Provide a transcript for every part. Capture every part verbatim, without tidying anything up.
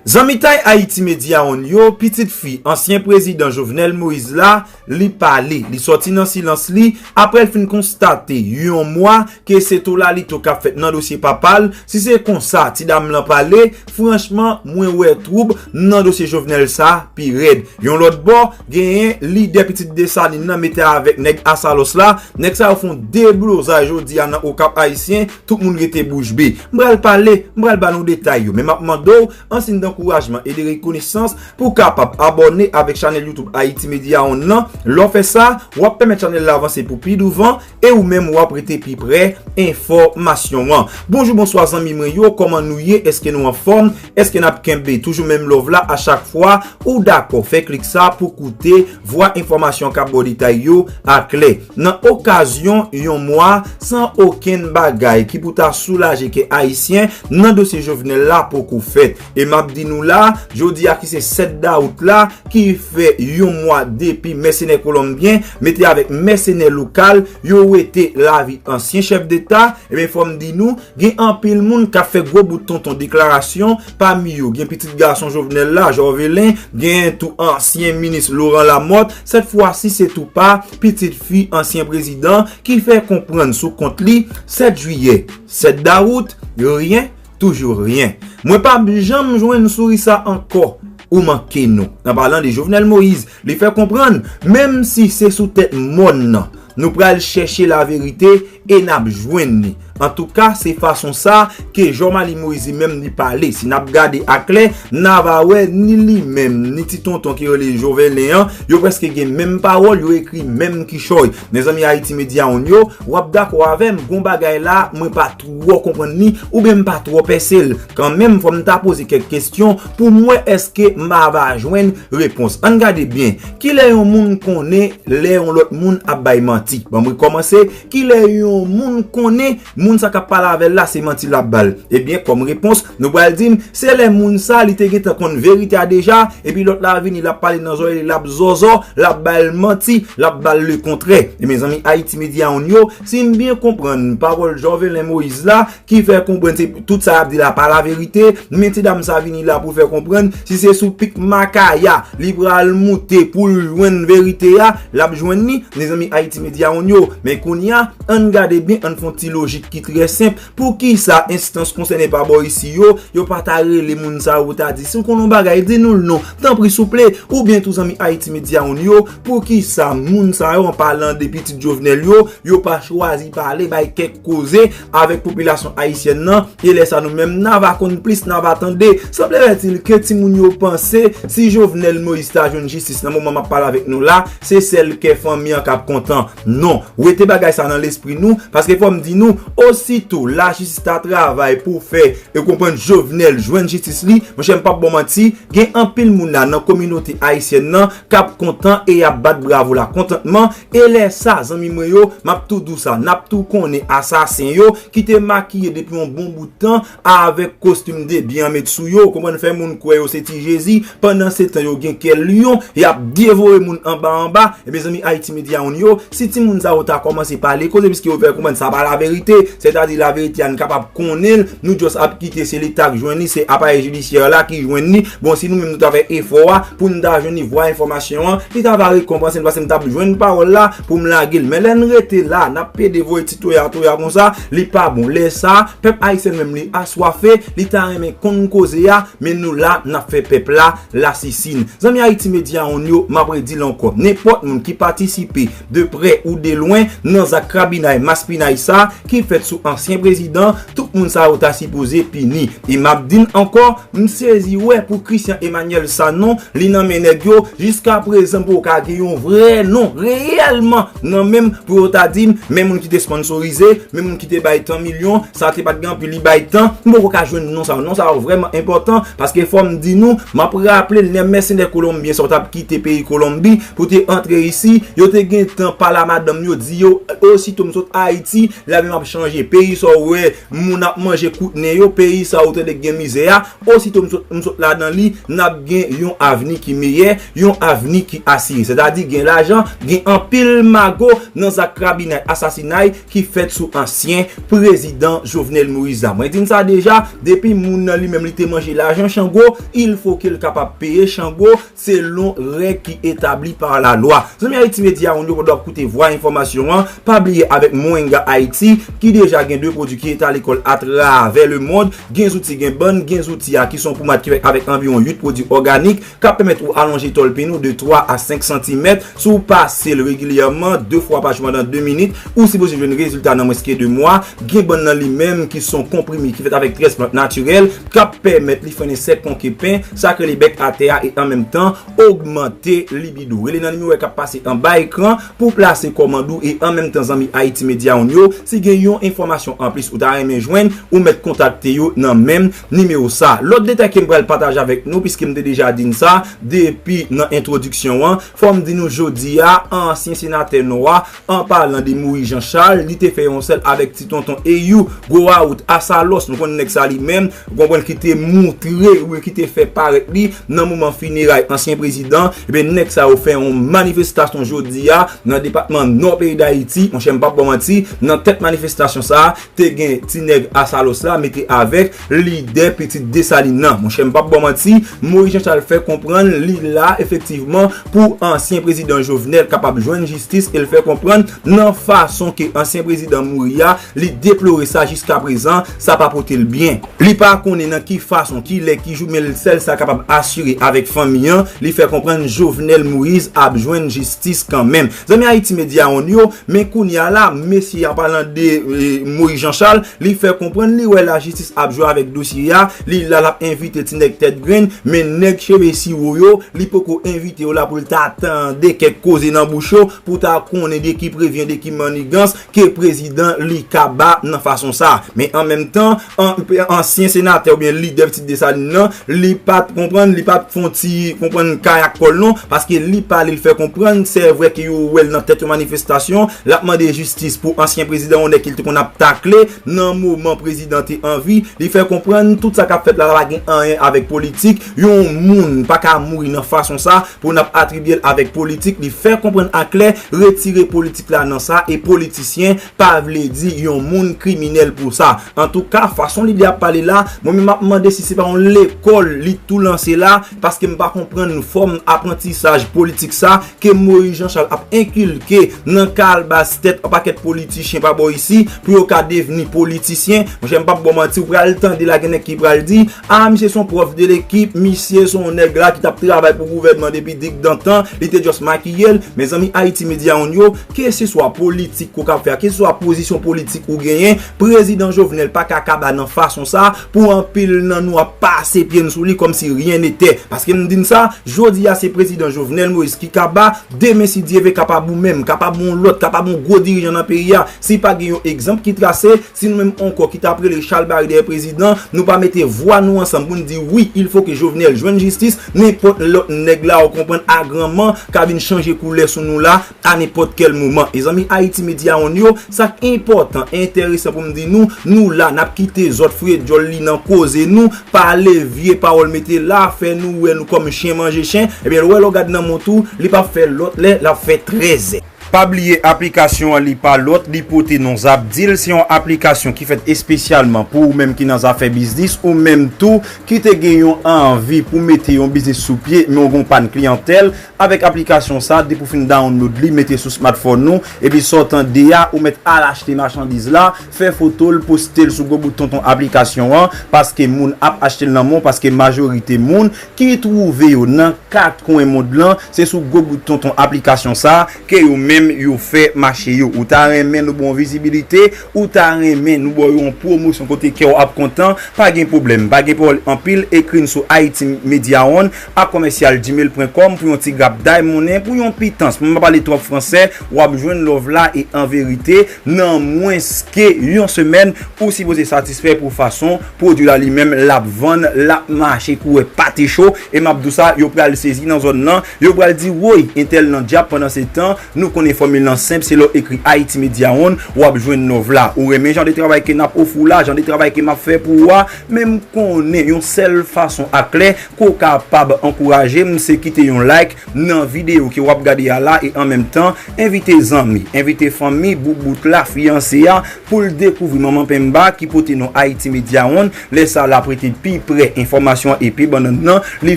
Zanmitay Haiti Media One yo, pitit fi ansyen prezidan Jovenel Moïse la, li pale, li sòti nan silans li, apre l fin konstate yon mwa ke se tolalito k ap fèt nan dosye papa l. Si se konsa ti dam lan pale, franchman, mwen wè twoub nan dosye Jovenel sa pi rèd. Yon lòt bò, genyen lidè pitit Desalin nan mete avèk nèg Asalòs la. Nèg sa yo fè yon deblozay jodi a nan Okap Ayisyen, tout moun rete bouch be. M pral pale, m pral ba nou detay yo, men m ap mande w, an siy dankourajman e de rekonesans, pou w kapab abòne avèk chanèl YouTube Haiti Media One nan. Lè w fè sa, w ap pèmèt chanèl la avanse pou pi douvan, e ou menm w ap rete pi prè enfòmasyon an. Bonjou, bonswa zanmi mwen yo, kòman nou ye? Èske nou anfòm? Èske n ap kenbe toujou menm love la a chak fwa ou dakò fè klik sa pou koute vwa enfòmasyon k ap ba w detay yo aklè? Nan okazyon yon mwa san okenn bagay ki pou ta soulaje kè Ayisyen nan dosye Jovenel la poko fèt. E m ap di nou la, jodi a ki se sèt dawout la, ki fè yon mwa depi mèsenè kolonbyen mete avèk mèsenè lokal yo wete lavi ansyen chèf deta, ebyen fò m di nou, gen anpil moun k ap fè gwo bout tonton deklarasyon, pami yo gen pitit gason Jovenel la, Jorvelin, gen tou ansyen minis Laurent Lamothe, sèt fwa si se tou pa pitit fi ansyen prezidan ki fè konprann sou kont li, sèt jiyè, sèt dawout, ryen, toujou ryen. Mwen p ap janm jwenn souri sa ankò, ou manke nou. An palan de Jovenel Moïse, li fè konprann, menm si se sou tèt mòn nan, nou pral chèche laverite e n ap jwenn li. Antouka, se fason sa ke Jomaly Moïse li menm li pale. Si n ap gade aklè, n a va wè ni li menm, ni ti tonton ki rele Jovelin an, yo prèske gen menm pawòl, yo ekri menm kichòy. Mezanmi Haiti Media One yo, w ap dakò avè m, gon bagay la, mwen pa twò konprann li, oubyen m pa twò pèse l. Kanmenm, fò m ta poze kèk kesyon pou m wè èske m a va jwenn repons. Ann gade byen, kilè yon moun konnen lè yon lòt moun ap bay manti? Ban mwen kòmanse, kilè yon moun konnen moun sa k ap pale avè l la se manti l ap ba l? Ebyen, kòm repons, nou pral di m, se lè moun sa li te gentan konn verite a deja, epi lòt la vini, l ap pale nan zòrèy li, l ap zòzò, l ap ba l manti, l ap ba l lekontrè. E mezanmi Haiti Media One yo, si m byen konprann pawòl Jovelin Moïse la, ki fè konprann se tout sa y ap di la pa laverite, men ti dam sa vini la pou fè konprann, si se sou pik Makaya li pral moute pou l jwenn verite a, l ap jwenn li, mezanmi Haiti Media One yo. Men kounye a, ann gade byen, ann fè yon ti lojik ki trè senp. Poukisa enstans konsène pa bò isi yo, yo pa ta rele moun sa yo pou ta di, si w konn yon bagay, di nou l non, tanpri souple, oubyen tou zanmi Haiti Media One yo, poukisa moun sa yo, an palan de pitit Jovenel yo, yo pa chwazi pale, bay kèk koze avèk popilasyon ayisyèn nan, e lè sa nou menm n a va konn plis, n a va tande. Sanbleratil ke timoun yo panse si Jovenel Moïse ta jwenn jistis nan moman m ap pale avèk nou la, se sèl kè fanmi an k ap kontan. Non, wete bagay sa nan lespri nou, paske fò m di nou, osito lajistis ta travay pou fè e konprann Jovenel jwenn jistis li, monchè, m p ap ba w manti, gen anpil moun la nan kominote ayisyèn nan k ap kontan e y ap bat bravo la kontantman. E lè sa, zanmi mwen yo, m ap tou di w sa, n ap tou konnen asasen yo ki te makiye depi yon bon bout tan avèk kostim de byen an met sou yo, konprann, fè moun kwè yo se ti Jezi, pandan se tan yo gen kè lyon, y ap devore moun anba anba. Ebyen zanmi Haiti Media One yo, si timoun sa yo ta kòmanse pale koze, piske yo fè konprann sa pa laverite, sètadi laverite a n kapab konnen l, nou just ap kite se Leta k jwenn li, se aparèy jidisyè la ki jwenn li. Bon, si nou menm nou ta fè efò a pou n ta jwenn li, vwa enfòmasyon an, li ta va rekonpanse n, paske m t ap jwenn pawòl la pou m lage l. Men lè n rete la, n ap pede voye ti toya toya konsa, li pa bon. Lè sa, pèp ayisyen menm li aswafe, li ta renmen konn koze a, men nou la, n ap fè pèp la lasisin. Zanmi Haiti Media One yo, m ap redi l ankò. Nenpòt moun ki patisipe de prè ou de lwen nan zak krabinay, maspinay sa ki fèt sou ansyen prezidan, tout moun sa yo ta sipoze pini. E m ap di n ankò, m sezi wè pou Christian Emmanuel Sanon, li nan men nèg yo, jiskaprezan poko ka gen yon vrè non reyèlman nan men m pou yo ta di m, men moun ki te sponsorize, men moun ki te bay tan milyon, sa te pa t gen anpil, li bay tan, m poko ka jwenn non sa yo. Non sa yo vrèman enpòtan, paske fò m di nou, m ap raple n, lè mèsenè kolonbyen sa yo t ap kite peyi Kolonbi pou te antre isi, yo te gentan pale a madanm yo, di yo, osito m sot Ayiti, lavi m ap chanje. peyi sa w wè moun ap manje kout nen yo, peyi sa w tande k gen mizè a, osito m sot, m sot ladan li, n ap gen yon avni ki meyè, yon avni ki asire. Sètadi gen lajan, gen anpil mago nan zak krabinay, asasinay ki fèt sou ansyen prezidan Jovenel Moïse la. Mwen di n sa deja, depi moun nan li menm li te manje lajan Chango, il faut que l kapab peye Chango selon règ ki etabli pa lalwa. Zanmi Haiti Media, ou yo w ap koute Vwa Enfòmasyon an, pa bliye avèk Moenga Haiti, ki deja gen de pwodui ki etale kò l atravè lemond, gen zouti, gen bann, gen zouti a ki se yon pomad ki fèt avèk anviwon uit pwodui òganik, k ap pèmèt ou alonje tòl peni w de twa a senk santimèt. Si w pase l regilyèman, de fwa pa jou pandan de minit, ou sipoze jwenn rezilta nan mwens ke de mwa. Gen bann nan li menm ki se yon konprime ki fèt avèk trèz plant natirèl, k ap pèmèt li frennen ensèk konke pen, sa k rele bèk atè a, e an menm tan, ogmante libido. Rele nan nimewo k ap pase anba ekran pou plase kòmand ou, e an menm tan, zanmi Haiti Media One yo, si gen yon enfòmasyon anplis ou ta renmen jwenn, ou mèt kontakte yo nan menm nimewo sa. Lòt detay ke m pral pataje avèk nou, piske m te deja di n sa depi nan entwodiksyon an, fò m di nou jodi a, ansyen senatè nò a, an palan de Moïse Jean Charles, li te fè yon sèl avèk ti tonton Eyou, Gwo Awout Asalòs, nou konn nèg sa li menm, ou konprann, ki te moutre, wi, ki te fè parèt li nan moman fineray ansyen prezidan. Ebyen, nèg sa yo fè yon manifestasyon jodi a nan depatman Nò peyi Dayiti. Monchè, m p ap ba w manti, nan tèt manifestasyon sa a, te gen ti nèg Asalòs la, mete avèk lidè pitit Desalin nan. Monchè, m p ap ba w manti, Moïse Jean Charles fè konprann li la, efektivman, pou ansyen prezidan Jovenel kapab jwenn jistis, e l fè konprann nan fason ke ansyen prezidan mouri a, li deplore sa jiskaprezan, sa pa pote l byen. Li pa konnen nan ki fason, ki lè, ki jou, men l sèl sa kapab asire avèk fanmi an, li fè konprann Jovenel Moïse ap jwenn jistis kanmenm. Zanmi Haiti Media One yo, men kounye a la, mesye, an palan de, eh, Moïse Jean Charles, li fè konprann li wè lajistis ap jwe avèk dosye a, li la l ap envite ti nèg tèt grenn, men nèg cheve siwo yo, li poko envite yo la pou l ta tande kèk koze nan bouch yo, pou ta konnen de ki prevyen, de ki mannigans ke prezidan li ka ba nan fason sa. Men an menm tan, an, ansyen senatè oubyen lidè pitit Desalin nan, li pa t konprann, li pa t fè yon ti konprann kayak kò l non, paske li pale, l fè konprann, se vre ke yo wè l nan tèt yon manifestasyon, l ap mande jistis pou ansyen prezidan, yon nèg ke l te konn ap takle nan moman prezidan te an vi, li fè konprann tout sa k ap fèt la, la pa gen anyen avèk politik, yon moun pa ka mouri nan fason sa pou n ap atribye l avèk politik, li fè konprann aklè, retire politik la nan sa, e politisyen pa vle di yon moun kriminèl pou sa. Antouka, fason lidè ap pale la, mwen menm m ap mande si se pa yon lekòl li tou lanse la, paske m pa konprann fòm aprantisaj politik sa ke Moïse Jean Charles ap enkilke nan kalbas tèt yon pakèt politichyen pa bò isi pou yo ka devni politisyen. Monchè, m p ap ba w manti, ou pral tande la, gen nèg ki pral di, a, misye se yon pwòf de lekip, misye se yon nèg la ki t ap travay pou gouvènman depi digdantan, li te just makiye l. Mezanmi, Haiti Media One yo, keseswa politik ou k ap fè a, keseswa pozisyon politik ou genyen, prezidan Jovenel pa ka kaba nan fason sa pou anpil nan nou ap pase pye n sou li kòmsi rien n'était. Paske m di n sa, jodi a se prezidan Jovenel Moïse ki kaba, demen si Dye ve kapab ou menm, kapab yon lòt, kapab yon gwo dirijan nan peyi a. Si pa gen yon egzanp ki trase, si nou menm ankò ki t ap rele chalbari dèyè prezidan, nou pa mete vwa nou ansanm pou n di wi, il faut que Jovenel jwenn jistis, nenpòt lòt nèg la, ou konprann, agranman ka vin chanje koulè sou nou la a nenpòt kèl moman. E zanmi Haiti Media One yo, sa k enpòtan, enteresan pou m di nou, nou la, n ap kite zòt fouye djòl li nan koze nou, pale vye pawòl mete la, fè nou wè nou kòm chen manje chen. Ebyen, lè w wè lè w gad nan mont ou, li p ap fè lòt lè, l ap fè trèzè. Pa bliye aplikasyon an li pa lòt, li pote non Zapdeal, se yon aplikasyon ki fèt espesyalman pou ou menm ki nan zafè biznis, ou menm tou ki te gen yon anvi pou mete yon biznis sou pye, men w gen yon pàn kliyantèl. Avèk aplikasyon sa, depi w fin download li, mete sou smartphone ou, epi sa w tande a, ou mèt al achte machandiz la, fè foto l, poste l sou gwo bout tonton aplikasyon an, paske moun ap achte l nan men w, paske majorite moun ki twouve yo nan kat kwen mond lan, se sou gwo bout tonton aplikasyon sa ke yo menm yo fè mache yo. Ou ta renmen nou ba w vizibilite, ou ta renmen nou ba w yon pwomosyon kote kè w ap kontan, pa gen pwoblèm, pa gen pawòl anpil, ekri n sou Haiti Media One a commercial gmail point com pou yon ti grap day monnen, pou yon pitans. Mwen pa pale twòp fransè, w ap jwenn love la e an verite, nan mwens ke yon semèn, ou sipoze satisfè pou fason pwodui la li menm l ap vann, l ap mache kou wè pate cho. E m ap di w sa, yo pral sezi nan zòn nan, yo pral di, woy, entèl nan djab, pandan se tan, nou konnen Fòmil lan senp, se lè w ekri Haiti Media One, w ap jwenn nòv la. Ou renmen jan de travay ke n ap ofri w la, jan de travay ke m ap fè pou ou a, men m konnen yon sèl fason a klè ke w kapab ankouraje m, se kite yon like nan videyo ke w ap gade a la e an menm tan, envite zanmi, envite fanmi, boubout la, fiyanse a, pou l dekouvri Manman Penba ki pote non Haiti Media One. Lè sa a, l ap rete pi pre enfòmasyon an epi bannann nan, li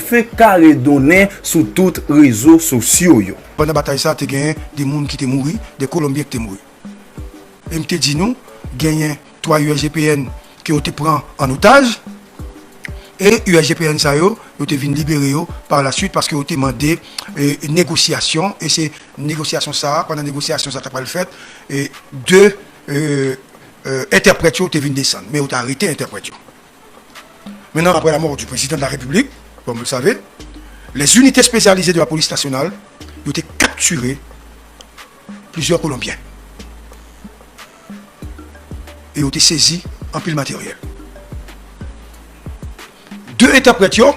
fenk kare donnen sou tout rezo sosyo yo. Pandan batay sa a, te genyen de moun ki te mouri, de Kolonbyen ki te mouri. E m te di nou, genyen twa U S G P N ke yo te pran an otaj, e U S G P N sa yo, yo te vin libere yo pa la swit paske yo te mande, e, negosyasyon, e se negosyasyon sa a, pandan negosyasyon sa a t ap pral fèt, e de, e, e, entèprèt yo te vin desann, men yo te arete entèprèt yo. Maintenant, après la mort du président de la République, comme vous le savez, les unités spécialisées de la police nationale, yo te kaptire plizyè Kolonbyen. E yo te sezi anpil materyèl. De entèprèt yo,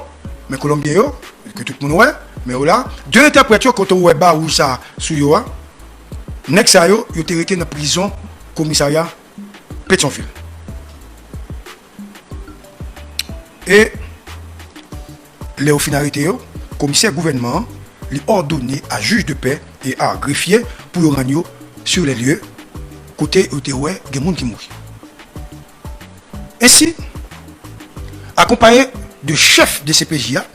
men Kolonbyen yo, ke tout moun wè, men yo la, de entèprèt yo, kote w wè ba wouj sa sou yo a, nèg sa yo, yo te rete nan prizon komisarya Petyonvil. E lè yo fin arete yo, komisè gouvènman an, li òdone a jij de pè e a grefye pou yo rann yo sur les lieux, kote yo te wè gen moun ki mouri. Ensi, akonpaye de chèf de C P J a,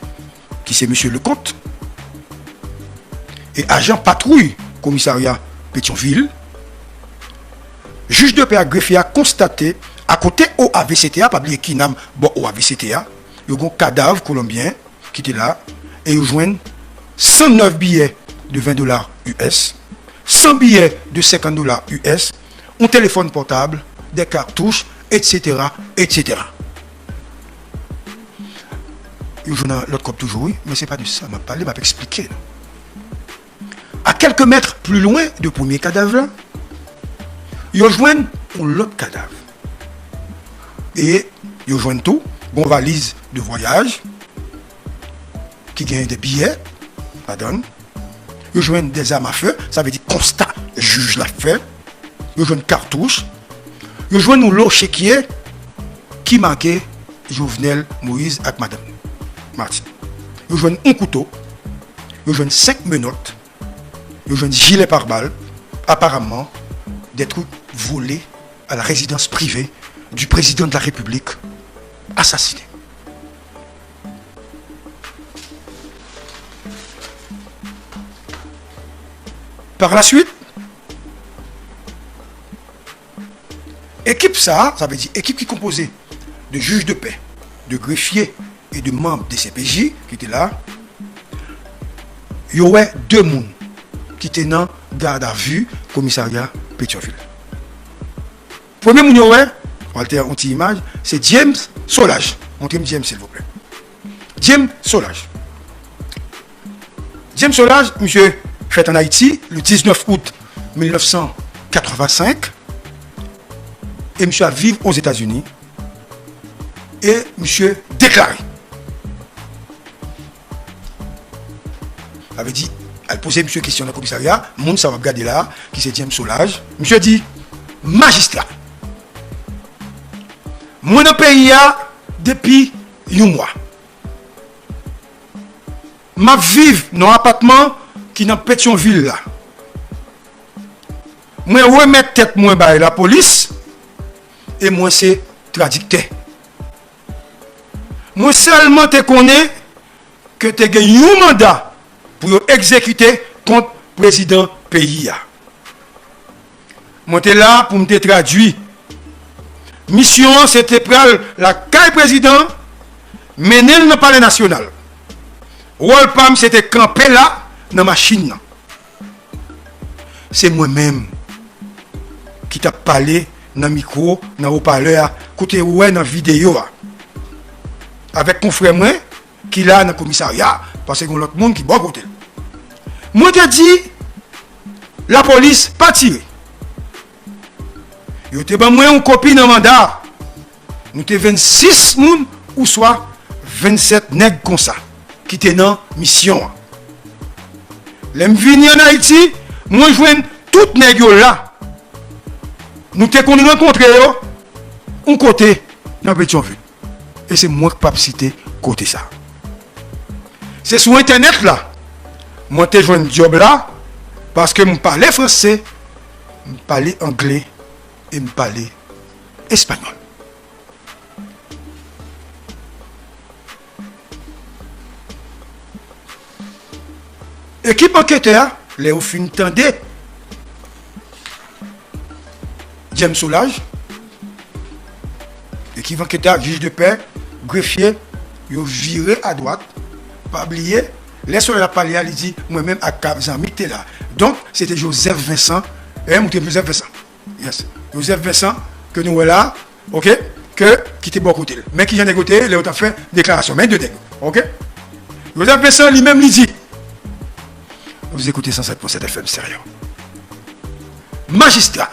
ki se mesye Leconte, e ajan patwouy komisarya Petyonvil, jij de pè ak grefye a konstate, akote O A V C T a, pa bliye KINAM bò O A V C T a, yo gen yon kadav Kolonbyen ki te la, e yo jwenn san nèf biyè de ven dola U S, san biyè de senkant dola U S, yon telefòn pòtab, de katouch, etsetera, etsetera. Yo jwenn lòt kòb toujou, wi, men se pa de sa m ap pale, m ap eksplike nou. A kèlke mèt pli lwen de premye kadav la, yo jwenn yon lòt kadav. E yo jwenn tou yon valiz de vwayaj ki gen de biyè ladan l. Yo jwenn de zam a fe, sa vle di konsta jij la fè. Yo jwenn katouch. Yo jwenn yon lo chekye ki make Jovenel Moïse ak madanm Martine. Yo jwenn yon kouto. Yo jwenn senk menòt. Yo jwenn jilè pare bal, apparemment des trucs volés à la résidence privée du président de la République assassiné. Par la suite, ekip sa a, sa vle di ekip ki konpoze de jij de pè, de grefye e de manm de C P J ki te la, yo wè de moun ki te nan gadavi komisarya Petyonvil. Premye moun yo wè, Walter, yon ti imaj, se James Solages. Montre m James, silvouplè. James Solages. James Solages, misye fèt ann Ayiti le diznèf out mil nèf san katrevensenk. E misye ap viv Ozetazini. E misye deklare. Sa vle di, al poze misye kesyon nan komisarya, moun sa w ap gade la, ki se James Solages. Misye di, majistra, mwen nan peyi a depi yon mwa. M ap viv nan yon apatman ki nan Petyonvil la. Mwen remèt tèt mwen bay lapolis e mwen se tradiktè. Mwen sèlman te konnen ke te gen yon manda pou yo egzekite kont prezidan peyi a. Mwen te la pou m te tradui. Misyon an se te pral lakay prezidan an, mennen l nan Palè Nasyonal. Wòl pa m se te kanpe la nan machin nan. Se mwen menm ki t ap pale nan mikwo, nan opalè a, kote ou wè nan videyo a, avèk konfrè mwen ki la nan komisarya, paske gen lòt moun ki bò kote l. Mwen te di lapolis pa tire. Yo te ban mwen yon kopi nan manda a. Nou te vennsis moun, ouswa vennsèt nèg konsa, ki te nan misyon an. Lè m vini ann Ayiti, mwen jwenn Tout nèg yo la, nou te konn rankontre yo yon kote nan Petyonvil. E se mwen k p ap site kote sa. Se sou entènèt la, mwen te jwenn djòb la, paske m pale franse, m pale angle e m pale espanyòl. Ekip anketè a, lè yo fin tande James Solages, ekip anketè a, jij de pè, grefye, yo vire adwat, pa bliye, lè Solages ap pale a, li di, mwen menm ak zanmi k te la. Donk, se te Joseph Vincent, e, m ou te Joseph Vincent. Yes. Joseph Vincent, ke nou wè la, oke, ke, ki te bò kote l. Men ki jan nèg yo te ye, lè yo t ap fè deklarasyon. Men de nèg, oke? Joseph Vincent, li menm, li di, Vous écoutez cent sept point sept F M Stereo. Majistra,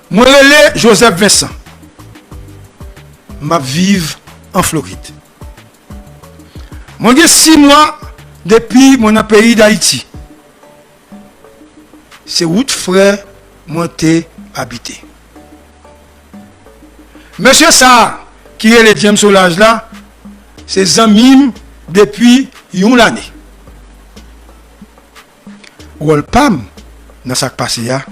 mwen rele Joseph Vincent. M ap viv an Florid. Mwen gen sis mwa depi mwen nan peyi Dayiti. Se wout frè mwen te abite. Mesye sa a ki rele James Solages la, se zanmi m depi yon lane. Wòl pa m nan sa k pase a,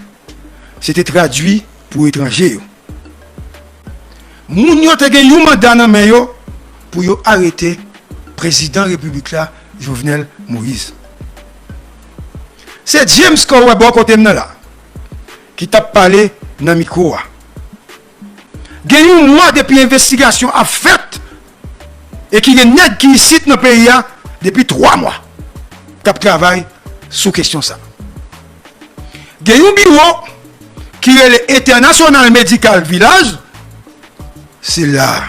se te tradui pou etranje yo. Moun yo te gen yon manda nan men yo pou yo arete prezidan repiblik la, Jovenel Moïse. Se James ke w wè bò kote m nan la, ki t ap pale nan mikwo a. Gen yon mwa depi envestigasyon ap fèt e ki gen nèg ki isit nan peyi a depi twa mwa k ap travay sou kesyon sa. Gen yon biwo ki rele International Medical Village, se la a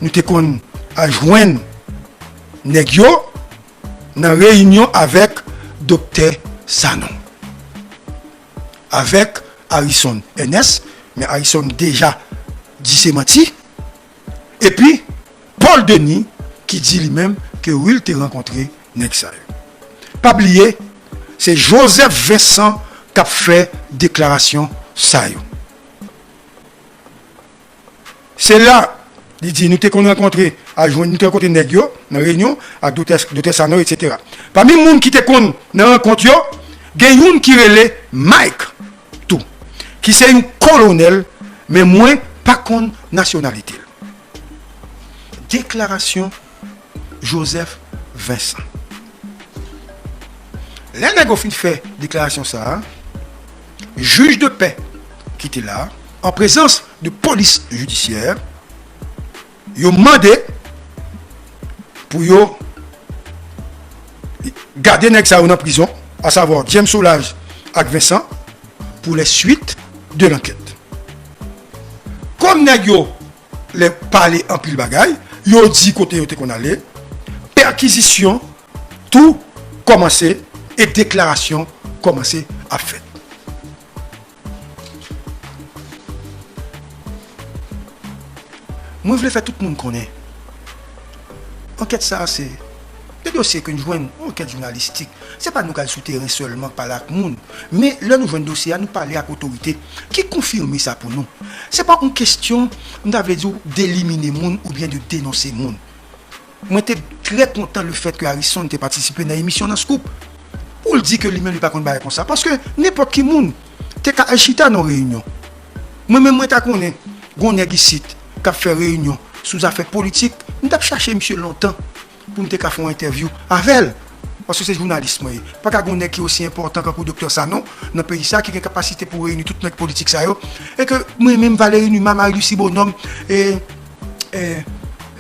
nou te konn al jwenn nèg yo nan reyinyon avèk Doktè Sanon, avèk Harrison Ernest, men Harrison deja di se manti, epi Paul Denis ki di li menm ke wi, l te rankontre nèg sa yo. Pa bliye, se Joseph Vincent k ap fè deklarasyon sa yo. Se la, li di, nou te konn rankontre, al jwenn, nou te rankontre nèg yo nan reyinyon ak Doktè, Doktè Sanon, etsetera. Pami moun ki te konn nan rankont yo, gen youn ki rele Mike tou, ki se yon kolonèl, men mwen pa konn nasyonalite l. Deklarasyon Joseph Vincent. Lè nèg yo fin fè deklarasyon sa a, jij de pè ki te la, an prezans de polis jidisyè, yo mande pou yo gade nèg sa yo nan prizon, asavwa James Solages ak Vincent, pour les suites de l'enquête. Kòm nèg yo lè pale anpil bagay, yo di kote yo te konn ale, pèkizisyon tou kòmanse e deklarasyon kòmanse ap fèt. Mwen vle fè tout moun konnen, ankèt sa a se de dosye ke n jwenn, yon ankèt jounalistik. Se pa nou k al sou teren sèlman pale ak moun, men lè nou jwenn dosye a, nou pale ak otorite ki konfime sa pou nou. Se pa yon kesyon, m ta vle di w, delimine moun oubyen de denonse moun. Mwen te trè kontan lefèt ke Harrison te patisipe nan emisyon nan Scoop pou l di ke li menm li pa konn bagay konsa. Paske nenpòt ki moun te ka al chita nan reyinyon. Mwen menm, mwen ta konnen gon nèg isit k ap fè reyinyon sou zafè politik, m t ap chache misye lontan pou m te ka fè yon entèvyou avè l. Paske se jounalis mwen ye. Pa ka gon nèg ki osi enpòtan kankou Doktè Sanon nan peyi sa, ki gen kapasite pou reyini tout nèg politik sa yo. E ke mwen menm, Valéry Numa, Marie-Lucie Bonhomme, e, e,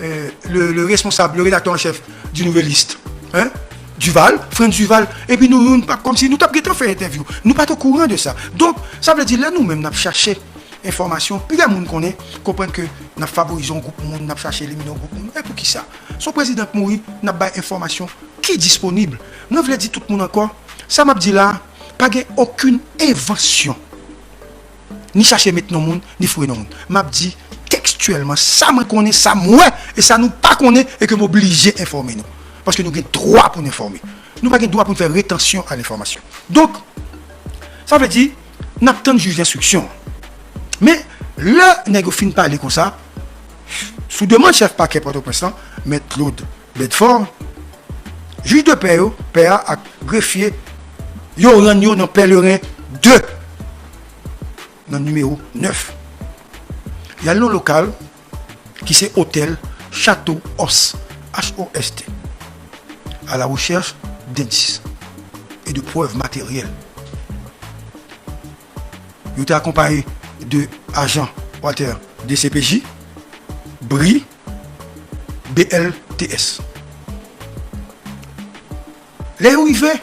e, le, le responsable, le rédacteur en chef du Nouvelliste, hein, Duval, Frantz Duval, epi nou youn p ap, kòmsi nou t ap gentan fè entèvyou. Nou pa t okouran de sa. Donk, sa vle di, lè nou menm n ap chache enfòmasyon, piga moun konnen, konprann ke n ap favorize yon gwoup moun, n ap chache elimine yon gwoup moun. E poukisa? Se yon prezidan k mouri, n ap bay enfòmasyon ki disponib. Mwen vle di tout moun ankò, sa m ap di la a, pa gen okenn envansyon, ni chache met non moun, ni foure non moun. M ap di tekstyèlman sa mwen konnen, sa m wè, e sa nou pa konnen, e ke m oblije enfòme nou. Paske nou gen dwa pou n enfòme. Nou pa gen dwa pou n fè retansyon a lenfòmasyon. Donk, Sa vle di, n ap tann jij enstriksyon. Men, lè nèg yo fin pale konsa, sou demann chèf pakè Pòtoprens lan, Mèt Claude Bedford, jij de pè yo, pè a ak grefye, yo rann yo nan Pèleren de, nan nimewo nèf. Y al nan lokal ki se otèl Chateau Host, H O S T, à la recherche d'indices et de preuves matérielles. Yo te akonpaye de ajan Walter D C P J, bri, B L T S. Lè yo rive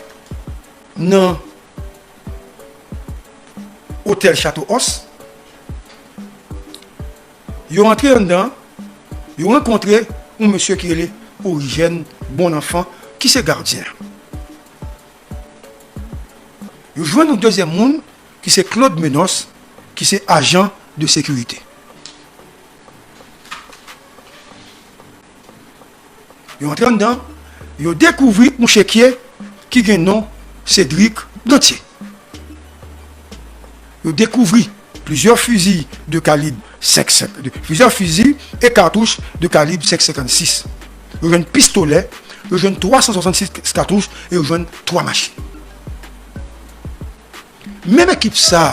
nan otèl Chateau Host, yo antre anndan, yo rankontre yon mesye ki rele Origène Bonenfant, ki se gadyen. Yo jwenn yon dezyèm moun ki se Claude Menos, ki se ajan de sekirite. Yo antre anndan, yo dekouvri yon chekye ki gen non Cédric Gantier. Yo dekouvri plizyè fizi de kalib senk senk, de, plizyè fizi e katouch de kalib senk senkannsis. Yo jwenn pistolè, yo jwenn twa san swasannsis katouch e yo jwenn twa machin. Menm ekip sa a,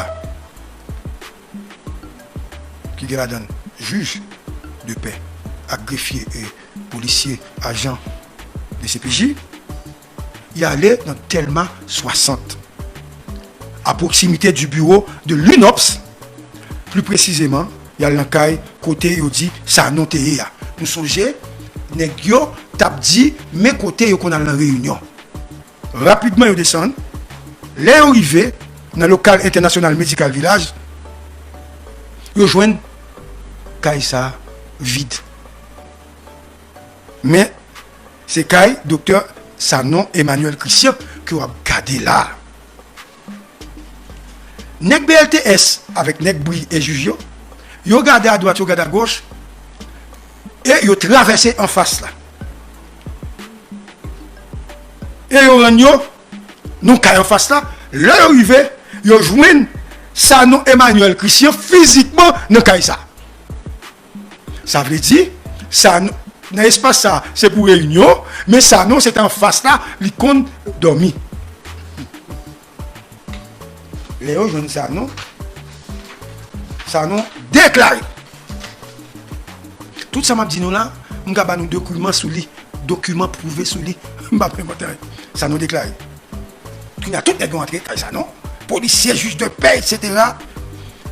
ki gen ladan jij de pè ak grefye e polisye, ajan de C P J, y ale nan Tèlma swasant, à proximité du bureau de l'UNOPS, pli presizeman, y al nan kay kote yo di Sanon te ye a. Nou sonje, nèg yo t ap di, men kote yo konn al nan reyinyon. Rapidman, yo desann. Lè yo rive nan lokal Entènasyonal Medikal Vilaj, yo jwenn kay sa a vid. Men, se kay Doktè Sanon Emmanuel Christian ke w ap gade la a. Nèg B L T S avèk nèg bri e jij yo, yo gade adwat, yo gade agoch, e yo travèse anfas la. E yo rann yo nan kay anfas la. Lè yo rive, yo jwenn Sanon Emmanuel Christian fizikman nan kay sa. Sa vle di, Sanon, nan espas sa, se pou reyinyon, men Sanon, se te anfas la, li konn dòmi. Lè yo jwenn Sanon, Sanon deklare. Tout sa m ap di nou la, m ka ba nou dokiman sou li, dokiman pwouve sou li. M p ap envante anyen. Sanon deklare. Kounye a, tout nèg yo antre kay Sanon, polisye, jij de pè, etsetera.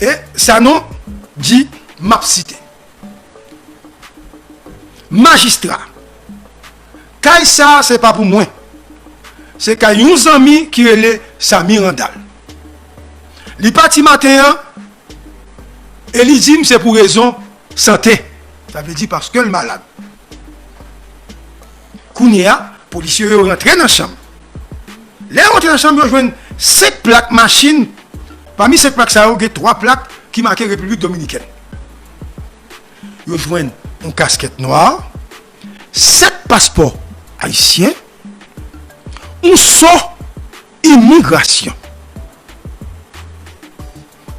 E Sanon di, m ap site. Majistra, kay sa a se pa pou mwen. Se kay yon zanmi ki rele Samy Randal. Li pati maten an e li di m se pou rezon sante. Sa vle di paske l malad. Kounye a, polisye yo rantre nan chanm. Lè yo rantre nan chanm, yo jwenn senk plak machin. Pami senk plak sa yo, gen twa plak ki make Repiblik Dominikèn. Yo jwenn yon kaskèt nwa, sèt paspò ayisyen, yon so imigrasyon,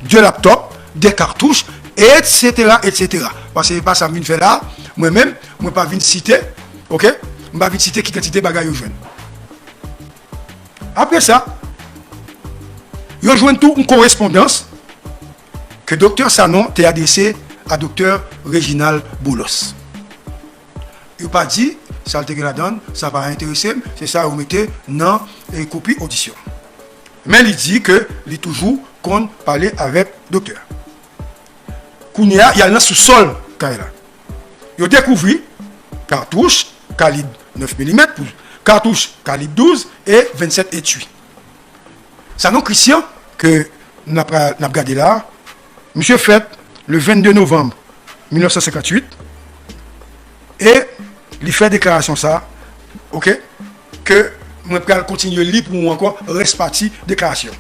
de laptop, de katouch, etsetera, etsetera. Paske se pa sa m vin fè la, mwen menm, mwen pa vin site, oke? M pa vin site ki kantite bagay yo jwenn. Apre sa, yo jwenn tou yon korespondans ke Doktè Sanon te adrese a Doktè Reginald Boulos. Yo pa di sa l te gen ladan l, sa pa enterese m, se sa yo mete nan, e, kopi odisyon. Men li di ke li toujou konn pale avèk doktè. Kounye a, y al nan sousòl kay la. Yo dekouvri katouch kalib nèf milimèt, pou katouch kalib douz e vennsèt etui. Sanon Christian, ke n ap, n ap gade la, misye fèt le vennde novanm mil nèf san senkantuit, e li fè deklarasyon sa, oke, ke mwen pral kontinye li pou ou ankò, rès pati deklarasyon.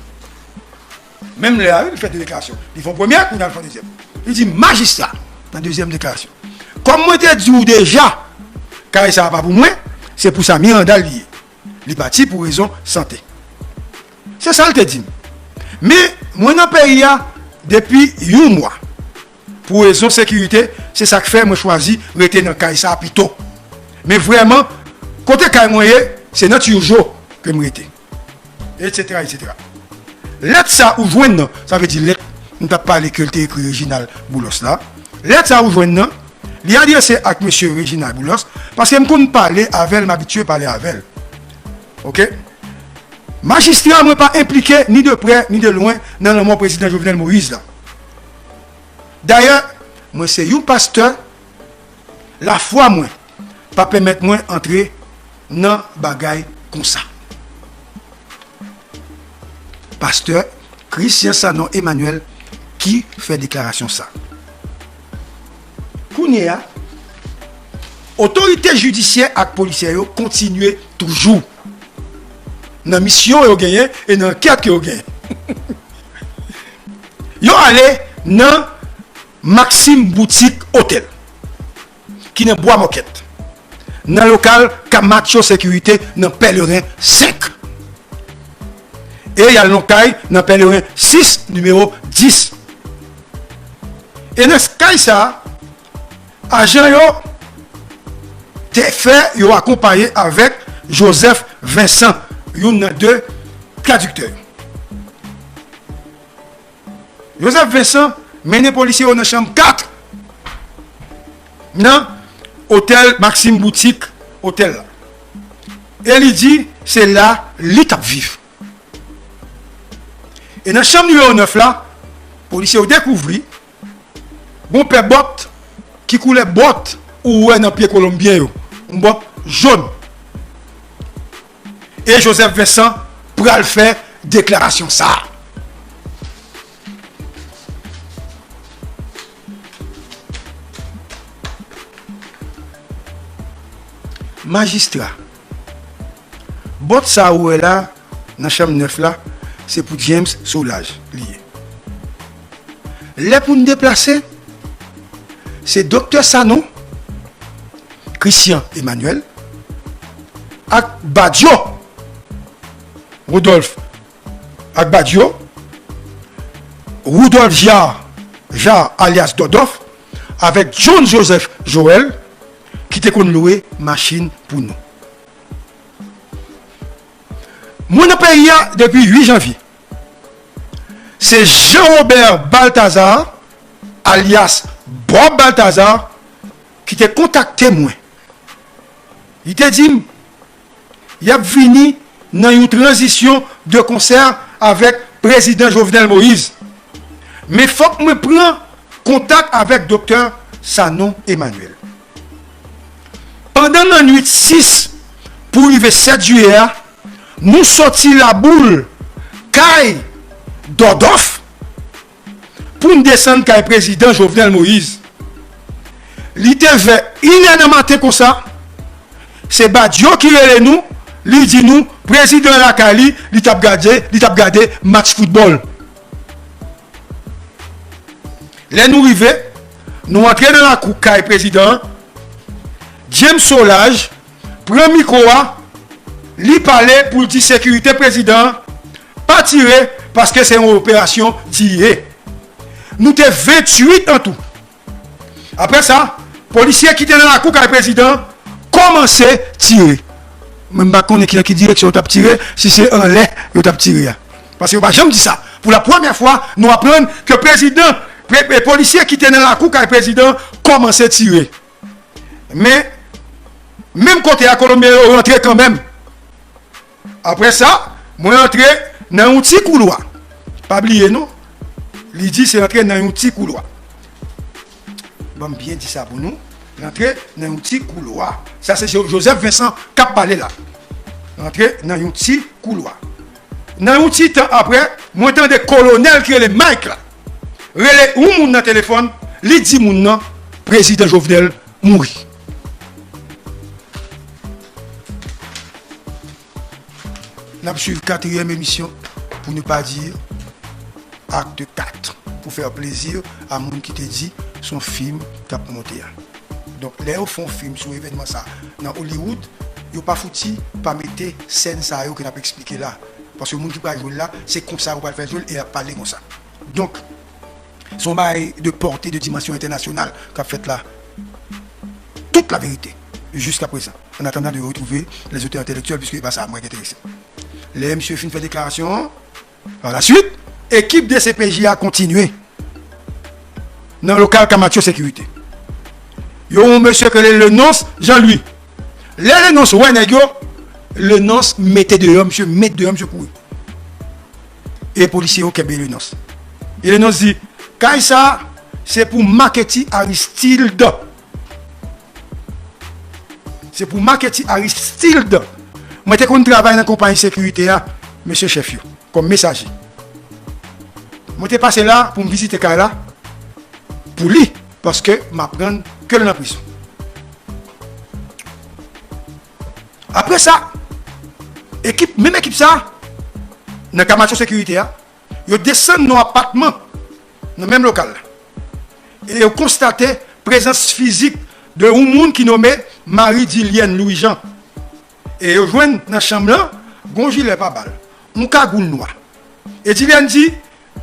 Menm lè a, wi, li fè de deklarasyon. Li fè yon premyè, kounye a l fè yon dezyèm. Li di, majistra, nan dezyèm deklarasyon, kòm mwen te di w deja, kay sa a pa pou mwen, se pou Samy Randal li ye. Li pati pou rezon sante. Se sa l te di m. Men, mwen nan peyi a depi yon mwa. Pou rezon sekirite, se sa k fè mwen chwazi rete nan kay sa a pito. Men vrèman, kote kay mwen ye, se nan Turgeau ke m rete. Etsetera, etsetera. Lèt sa ou jwenn nan, sa vle di lèt m t ap pale ke l te ekri Reginald Boulos la. Lèt sa ou jwenn nan, li adrese ak mesye Reginald Boulos, paske m konn pale avè l, m abitye pale avè l. Oke? Majistra, mwen pa enplike ni de prè ni de lwen nan lanmò prezidan Jovenel Moïse la. Dayè, mwen se yon pastè, lafwa mwen pa pèmèt mwen antre nan bagay konsa. Pastè Christian Sanon Emmanuel ki fè deklarasyon sa. Kounye a, otorite jidisyè ak polisyè yo kontinye toujou nan misyon yo genyen e nan ankèt ke yo genyen. Yo ale nan Maxim Boutique Hotel, ki nan Bwa Mòkèt, nan lokal Camacho Sécurité nan Pèleren senk. E y al nan kay nan Pèleren sis, nimewo dis. E nan kay sa a, ajan yo te fè yo akonpaye avèk Joseph Vincent, youn nan de tradiktè yo. Joseph Vincent mennen polisye yo nan chanm kat nan otèl Maxim Boutique, otèl la. E li di se la li t ap viv. E nan chanm nimewo nèf la, polisye yo dekouvri gon pè bòt ki koulè bòt ou wè nan pye kolonbyen yo, yon bòt jòn. E Joseph Vincent pral fè deklarasyon sa a. Majistra, bòt sa ou wè la nan chanm nèf la, se pou James Solages li ye. Lè pou n deplase, se Doktè Sanon, Christian Emmanuel, ak Badio, Rodolphe, ak Badio, Rudolph Jaar, Jaar alyas Dòdòf, avèk John Joseph Joël, ki te konn lwe machin pou nou. Mwen nan peyi a depi uit janvye. Se Jean Robert Balthazar, alyas Bob Balthazar, ki te kontakte mwen. Li te di m, y ap vini nan yon tranzisyon de konsè avèk prezidan Jovenel Moïse. Men fòk mwen pran kontak avèk Doktè Sanon Emmanuel. Pandan lannwit sis pou rive sèt jiyè a, nou sòti Laboul, kay Dòdòf, pou n desann kay prezidan Jovenel Moïse. Li te vè inè nan maten konsa, se Badio ki rele nou, li di nou, prezidan lakay li, li t ap gade, li t ap gade match foutbòl. Lè nou rive, nou antre nan lakou kay prezidan an. James Solages pran mikwo a, li pale pou l di sekirite prezidan an pa tire paske se yon operasyon di ye. Nou te venntuit an tou. Apre sa, polisye ki te nan lakou kay prezidan an kòmanse tire. Men m pa konnen ki, nan ki direksyon yo t ap tire, si se anlè yo t ap tire a. Paske yo pa janm di sa. Pou la premyè fwa, nou aprann ke prezidan, pre-, e polisye ki te nan lakou kay prezidan kòmanse tire. Men, menm kote a, Kolonbyen yo rantre kanmenm. Apre sa, mwen antre nan yon ti koulwa. Pa bliye non, li di se antre nan yon ti koulwa. Ban m byen di sa pou nou. L antre nan yon ti koulwa. Sa se Jo-, Joseph Vincent k ap pale la. L antre nan yon ti koulwa. Nan yon ti tan apre, mwen tande kolonèl ki rele Mike la rele yon moun nan telefòn, li di moun nan, prezidan Jovenel mouri. N ap swiv katriyèm emisyon, pou ne pa di akte kat, pou fè plezi a moun ki te di se yon fim k ap monte a. Donk, lè yo fè yon fim sou evènman sa nan Hollywood, yo pa fouti pa mete sèn sa yo ke n ap eksplike la. Paske moun ki pral jwe l la, se konsa ou pral fè jwe l e y ap pale konsa. Donk, se yon bagay de pòte, de dimansyon entènasyonal k ap fèt la. Tout la verite, jiska prezan. An atandan de retwouve lèzotè entèlektyèl, piske se pa sa mwen ki enterese. Lè misye fin fè deklarasyon an, pa la swit, ekip D C P J a kontinye nan lokal Kamatcho Sekirite. Yo yon mesye ke le Lenonce Jean Louis. Lè Lenonce wè nèg yo, Lenonce mete deyò misye, met deyò misye kouri. E polisye yo kenbe Lenonce. E Lenonce di, kay sa, se pou Marcketty Aristide. Se pou Marcketty Aristide. Mwen te konn travay nan konpayi sekirite a, mesye chèf yo, kòm mesaje. Mwen te pase la pou m vizite kay la pou li, paske m aprann ke l nan prizon. Apre sa, ekip, menm ekip sa, nan Kamatcho Sekirite a, yo desann nan apatman, nan menm lokal la. E yo konstate prezans fizik de yon moun ki nome Marie Dilienne Louis Jean. E yo jwenn nan chanm lan, gon jilè pa bal, yon kagoul nwa. E Dilienne di,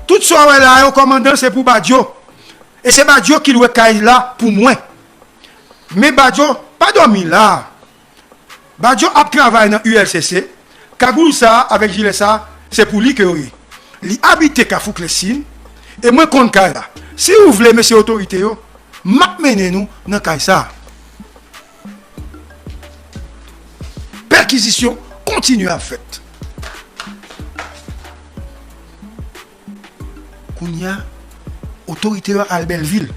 tout sa w wè la yo, kòmandan, se pou Badio. E se Badio ki lwe kay la pou mwen. Men Badio pa dòmi la. Badio ap travay nan U L C C. Kagoul sa a avèk jilè sa a, se pou li ke yo ye. Li abite Kafou Klesin, e mwen konn kay la. Si w vle, mesye otorite yo, m ap mennen nou nan kay sa a. Pèkizisyon kontinye ap fèt. Kounye a, otorite yo al Bèlvil.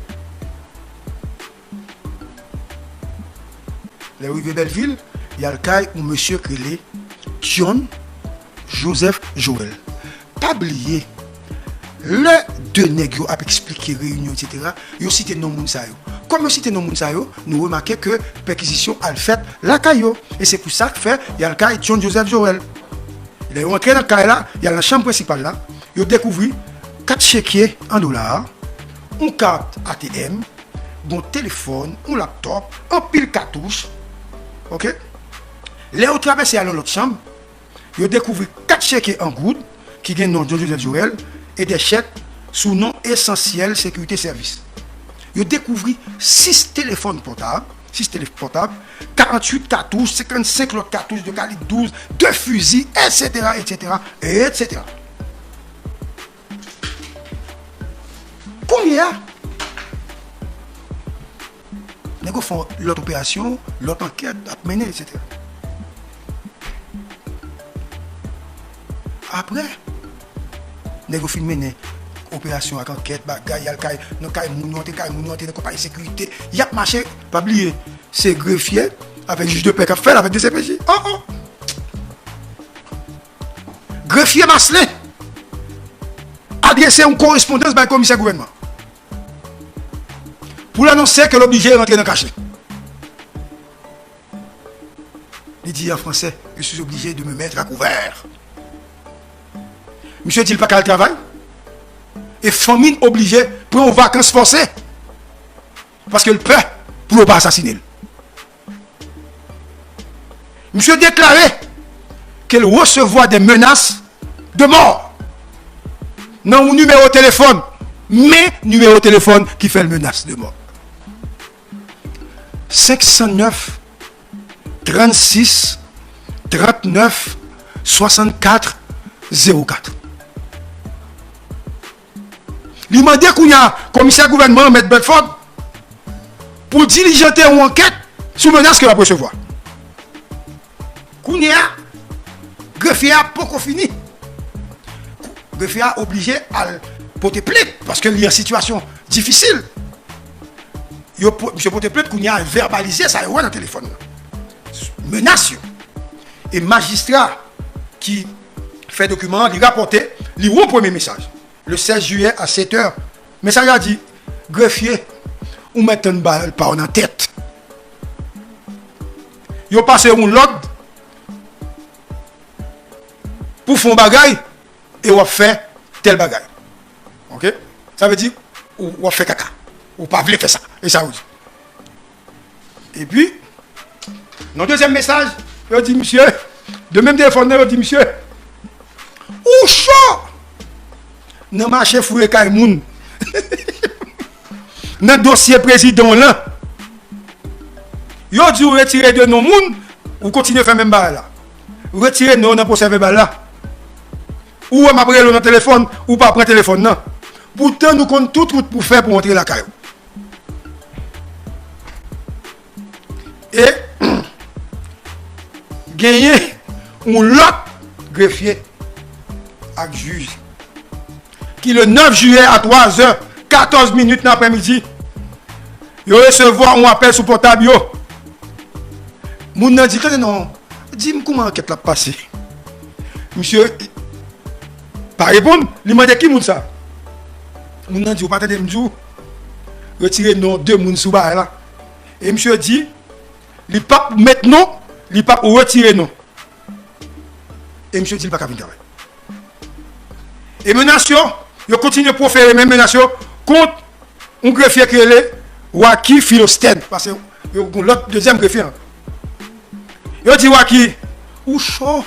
Lè yo rive Bèlvil, y al kay yon mesye k rele John Joseph Joël. Pa bliye, lè de nèg yo ap eksplike reyinyon, etsetera, yo site non moun sa yo. Kòm yo site non moun sa yo, nou remake ke pèkizisyon al fèt lakay yo. E se pou sa k fè y al kay John Joseph Joël. Lè yo antre nan kay la, y al nan chanm prensipal la, yo dekouvri kat chekye an dola, yon kat A T M, yon telefòn, yon laptòp, anpil katouch. Oke? Lè yo travèse al nan lòt chanm, yo dekouvri kat chekye an goud ki gen non John Joseph Joël e de chèk sou non Esansyèl Sekirite Sèvis. Yo dekouvri sis telefòn pòtab, sis telefòn pòtab, karanntuit katouch, senkannsenk lòt katouch de kalib douz, de fizi, etsetera, etsetera, etsetera. Kounye a, nèg yo fè lòt operasyon, lòt ankèt ap mennen, etsetera. Apre, nèg yo fin mennen operasyon ak ankèt, bagay, y al kay, nan kay moun yo, antre kay moun yo, antre nan konpayi sekirite, y ap mache, pa bliye, se grefye avèk jij de pè k ap fè l avèk D C P J. Oh, oh! Grefye Maslin adrese yon korespondans bay komisè gouvènman pou l anonse ke l oblije rantre nan kache. Li di an fransè, je suis obligé de me mettre à couvert. Misye di l pa ka al travay. E fanmi l oblije pran yon vakans fòse. Paske l pè pou yo pa asasine l. Misye deklare ke l resevwa de menas de mò nan yon nimewo telefòn. Men nimewo telefòn ki fè l menas de mò. Senk san nèf, trannsis, trannèf, swasannkat, zewo kat. Li mande kounye a komisè gouvènman an, Mèt Bedford, pou dilijante yon ankèt sou menas ke l ap resevwa. Kounye a, grefye a poko fini. Grefye a oblije al pote plent paske li an sitiyasyon difisil. Yo po-, misye pote plent, kounye a vèbalize sa yo wè nan telefòn nan. Menas yo. E majistra ki fè dokiman an, li rapòte, li wè yon premye mesaj. Le sèz jiyè a sèt è, mesaj la di, grefye, ou mèt tann bal pa w nan tèt. Yo pase yon lòd pou fè yon bagay e w ap fè tèl bagay. Oke? Sa vle di, ou, w ap fè kaka. Ou pa vle fè sa. E sa yo di. Epi, nan dezyèm mesaj, yo di misye, de menm telefòn nan, yo di misye, Ou cho! Nan mache fouye kay moun. Nan dosye prezidan w lan. Yo di w retire de non moun, ou kontinye fè menm bagay la. Retire non w nan pwosè vèbal la. Ou wè m ap rele w nan telefòn, ou pa pran telefòn nan. Poutan nou konn tout wout pou fè pou w antre lakay ou. E genyen yon lòt grefye ak jij ki le nèf jiyè a twa zè katòz minit nan aprèmidi, yo resevwa yon apèl sou pòtab yo. Moun nan di, "Tande non, di m kouman ankèt la ap pase." Misye pa reponn, li mande, "Ki moun sa?" Moun nan di, "Ou pa tande m di w retire non de moun sou bagay la?" E misye di, li p ap met non, li p ap retire non. E misye di li pa ka vin travay. E menas yo, yo kontinye pwofere menm menas yo kont yon grefye ki rele Wacky Philostène. Paske yo gon lòt, dezyèm grefye an. Yo di Wacky, ou cho.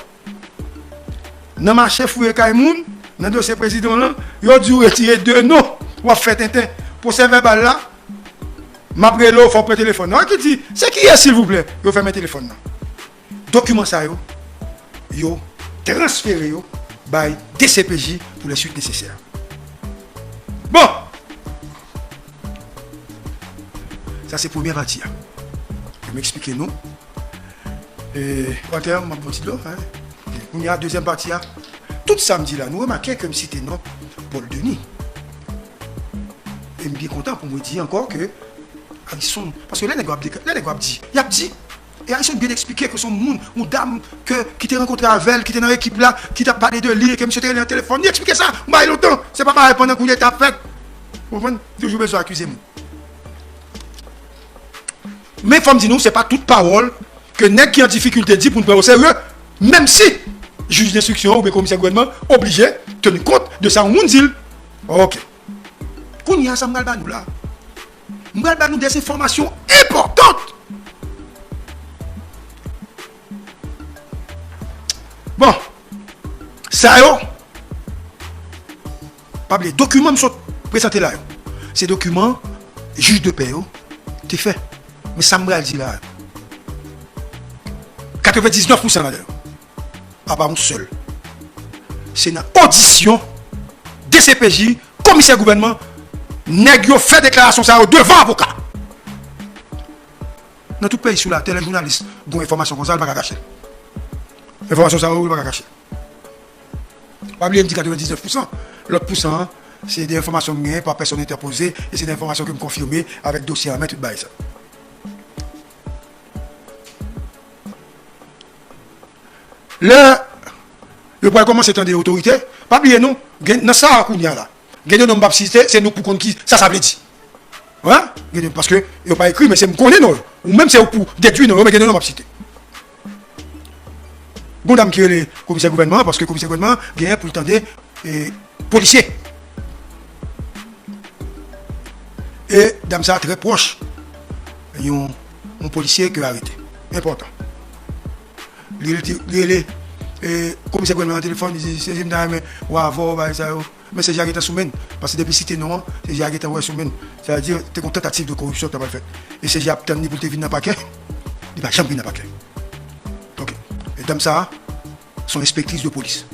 Nan mache fouye kay moun, nan dosye prezidan w lan, yo di w retire de non, w ap fè tenten. Pwosè vèbal la, m ap rele w, fò w pran telefòn nan. Wacky di, se kiyès silvouplè? Yo fèmen telefòn nan. Dokiman sa yo, yo transfere yo bay D C P J pou les suites nécessaires. Bon! Sa se premyè pati a. Pou m eksplike nou. E, Walter, m ap ba w ti dlo, hein. Kounye a, dezyèm pati a. Tout sa m di la, nou remake ke m site non Paul Denis. E m byen kontan pou mwen di ankò ke Harrison, paske lè nèg yo ap deka-, lè nèg yo ap di, y ap di, e Harrison byen eksplike ke se yon moun, yon dam ke, ki te rankontre avè l, ki te nan ekip la, ki t ap pale de li, e ke misye te rele nan telefòn. Li eksplike sa, yon bagay lontan. Se pa bagay pandan kounye a t ap fèt. Ou konprann? Toujou bezwen akize moun. Men fò m di nou, se pa tout pawòl ke nèg ki an difikilte di pou n pran yo serye, menm si jij denstriksyon oubyen komisè gouvènman oblije teni kont de sa yon moun di l. Ok. Kounye a, sa m pral ba nou la, m pral ba nou de enfòmasyon enpòtan. Bon, sa yo, pa bliye, dokiman m sot prezante la yo, se dokiman jij de pè yo te fè. Men sa m pral di la yo, katrevendiznèf pousan ladan yo, apa yon sèl, se nan odisyon D C P J, komisè gouvènman, nèg yo fè deklarasyon sa yo devan avoka. Nan tout peyi sou latè, lè jounalis gon enfòmasyon konsa, li pa ka kache l. Enfòmasyon sa yo, li pa ka kache l. Pa bliye m di katrevendiznèf pousan. Lòt pousan an, se de enfòmasyon m genyen pa pèsòn entèpoze, e se de enfòmasyon ke m konfime avèk dosye an men, tout bagay sa. Lè yo pral kòmanse tande otorite, pa bliye non, gen, nan sa a kounye a la, gen de non m p ap site, se nou k pou konn ki sa sa vle di. Wi, gen de, paske yo pa ekri, men se m konnen non yo. Ou menm se ou k pou dedui non yo, men gen de non m ap site. Gon dam ki rele komisè gouvènman an, paske komisè gouvènman an genyen pou l tande, e, polisye. E dam sa a trè pwòch yon, yon polisye ke arete. Enpòtan. Li rele, li rele, e, komisè gouvènman nan telefòn, li di, "Sezi, m ta renmen wè avè w, bagay sa yo." Men sezi a gentan sou men l. Paske depi site non an, sezi a gentan wè sou men l. Sa vle di, te gon tantativ de koripsyon ki ta pral fèt. E sezi a ap tann li pou l te vin nan pakè. Li pa janm vin nan pakè. Ok. E dam sa a, se yon enspektris de polis.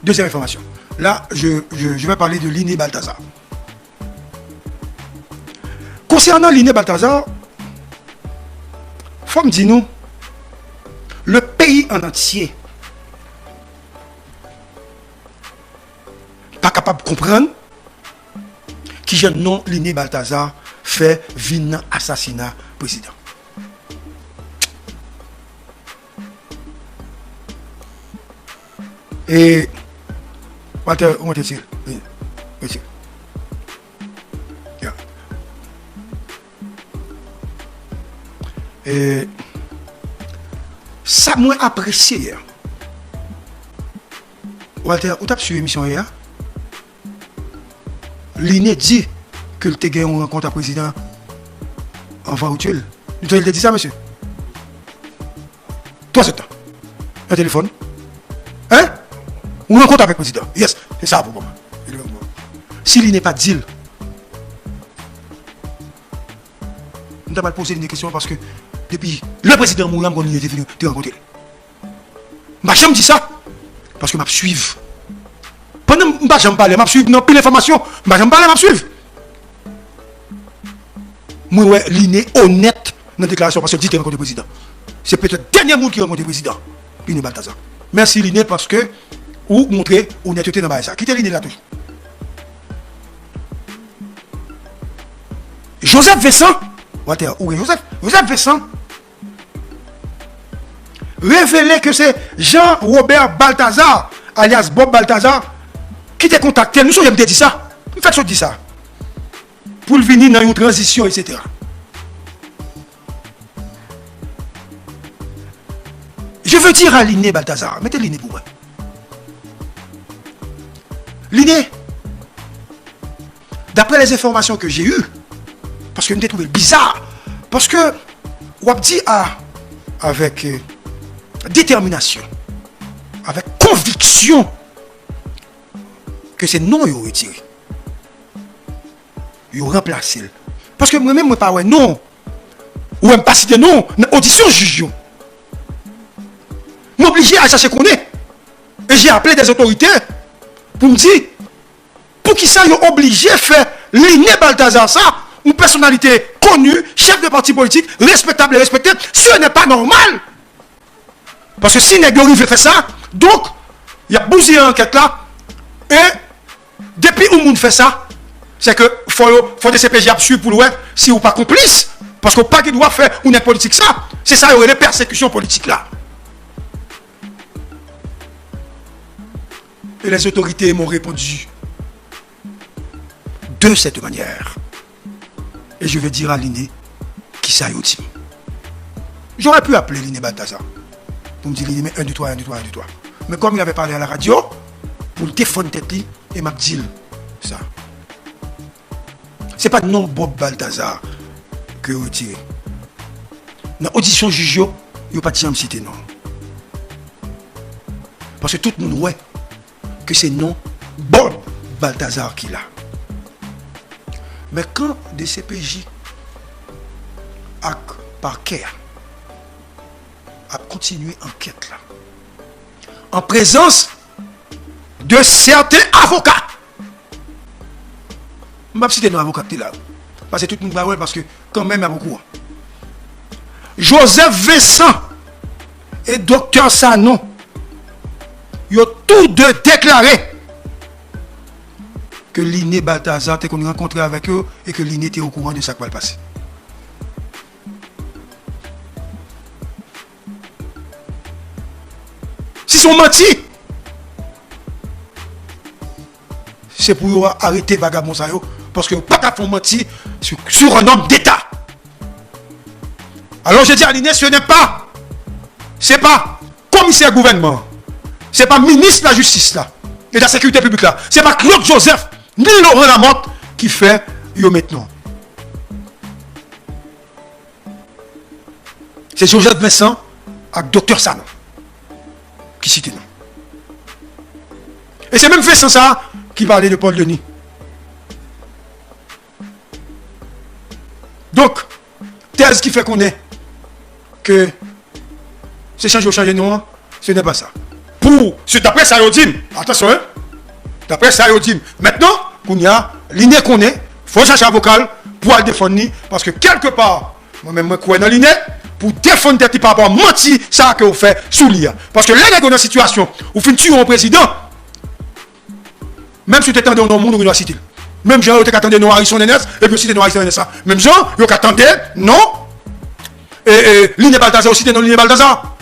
Deuxième information. Là, je, je, je vais parler de Liné Balthazar. Konsènan Liné Balthazar, fò m di nou, le peyi an antye pa kapab konprann kijan non Liné Balthazar fè vin nan asasina prezidan. E, Walter, ou monte, Cyril. Wi, wi, Cyril. Ya. E, sa mwen apresye a. Walter, ou t ap swiv emisyon yè a? Liné di ke l te gen yon rankont ak prezidan anvan yo tiye l. Nou tande l te di sa, mesye? Pran sèt tan. Nan telefòn. Hein? Ou rankontre avèk prezidan. Yes, se sa pou mwen. Si Line pa t di l, m ta pral poze Line kesyon paske depi lè prezidan mouri a, m konn Line te vin, te rankontre l. M pa janm di sa. Paske m ap swiv. Pandan m pa janm pale, m ap swiv nan pil enfòmasyon. M pa janm pale, m ap swiv. Mwen wè Line onèt nan deklarasyon paske l di l te rankontre prezidan. Se petèt dènye moun ki rankontre prezidan, Line Balthazar. Mèsi Line paske ou montre onètete nan bagay sa. Kite Line la toujou. Joseph Vincent, Walter, ou gen Joseph? Joseph Vincent revele ke se Jean Robert Balthazar, alyas Bob Balthazar, ki te kontakte l. Nou sonje m te di sa? M fèk sot di sa. Pou l vini nan yon tranzisyon, etsetera. Je veux dire à Line Balthazar, mete Line pou mwen. Line, d'après les informations que j'ai eues, paske m te twouve l biza, paske w ap di a, avèk, euh, detèminasyon, avèk konviksyon, ke se non yo retire. Yo ranplase l. Paske mwen menm, mwen pa wè non. Ou wè m pa site non nan odisyon jij yo. M oblije al chache konnen. E j'ai appelé des autorités pou m di, poukisa yo oblije fè Line Balthazar sa, yon pèsonalite koni, chèf de pati politik, respektab e respekte, ce n'est pas normal. Paske si nèg yo rive fè sa, donk, y ap bouziyen ankèt la, e depi yon moun fè sa, se ke fò yo, fò D C P J ap swiv pou l wè si ou pa konplis, paske ou pa gen dwa fè yon nèg politik sa. Se sa yo rele pèsekisyon politik la. Et les autorités m'ont répondu de cette manière. Et je vais dire à Line kisa yo di m. J'aurais pu appeler Line Balthazar pou m di Line, men un, deux, trois, un, deux, trois, un, deux, trois. Men kòm il avait parlé à la radio, pou l defann tèt li, e m ap di l sa. Se pa non Bob Balthazar ke yo retire. Nan odisyon jij yo, yo pa t janm site non. Paske tout moun wè ke se non Bob Balthazar ki la. Men kan D C P J ak pakè a ap kontinye ankèt la, an prezans de sèten avoka, m p ap site non avoka ki te la, paske tout moun pa wè l, paske kanmenm y ap okouran. Joseph Vincent e Doktè Sanon, yo tou de deklare ke Line Balthazar te konn rankontre avèk yo e ke Line te okouran de sa k pral pase. Si se yon manti, se pou yo arete vagabon sa yo, paske yo pa ka fè yon manti sur, sur un homme d'État. Alors je dis à Line, ce n'est pas, se pa komisè gouvènman, se pa minis lajistis la e de la sekirite piblik la, se pa Claude Joseph ni Laurent Lamothe ki fè yo met non. Se Joseph Vincent ak Doktè Sanon ki site non. E se menm Vincent sa a ki pale de Paul Denis. Donk, tèz ki fè konnen ke se chanje yo chanje non an, se nè pa sa. Pou, se daprè sa yo di m, atansyon, hein, daprè sa yo di m. Mentnan, kounye a, Line konnen, fò l chache avoka l pou al defann li, paske kèlkepa, mwen menm mwen kwè nan Line, pou defann tèt li pa rapò a manti sa a ke w fè sou li a. Paske lè nèg yo nan sitiyasyon, ou fin tiye yon prezidan, menm si w te tande yon non moun, ou gen dwa site l. Menm jan yo te ka tande non Harrison Ernest, epi yo site non Harrison Ernest la. Menm jan yo ka tande non, e, e, Line Balthazar, yo site non Line Balthazar.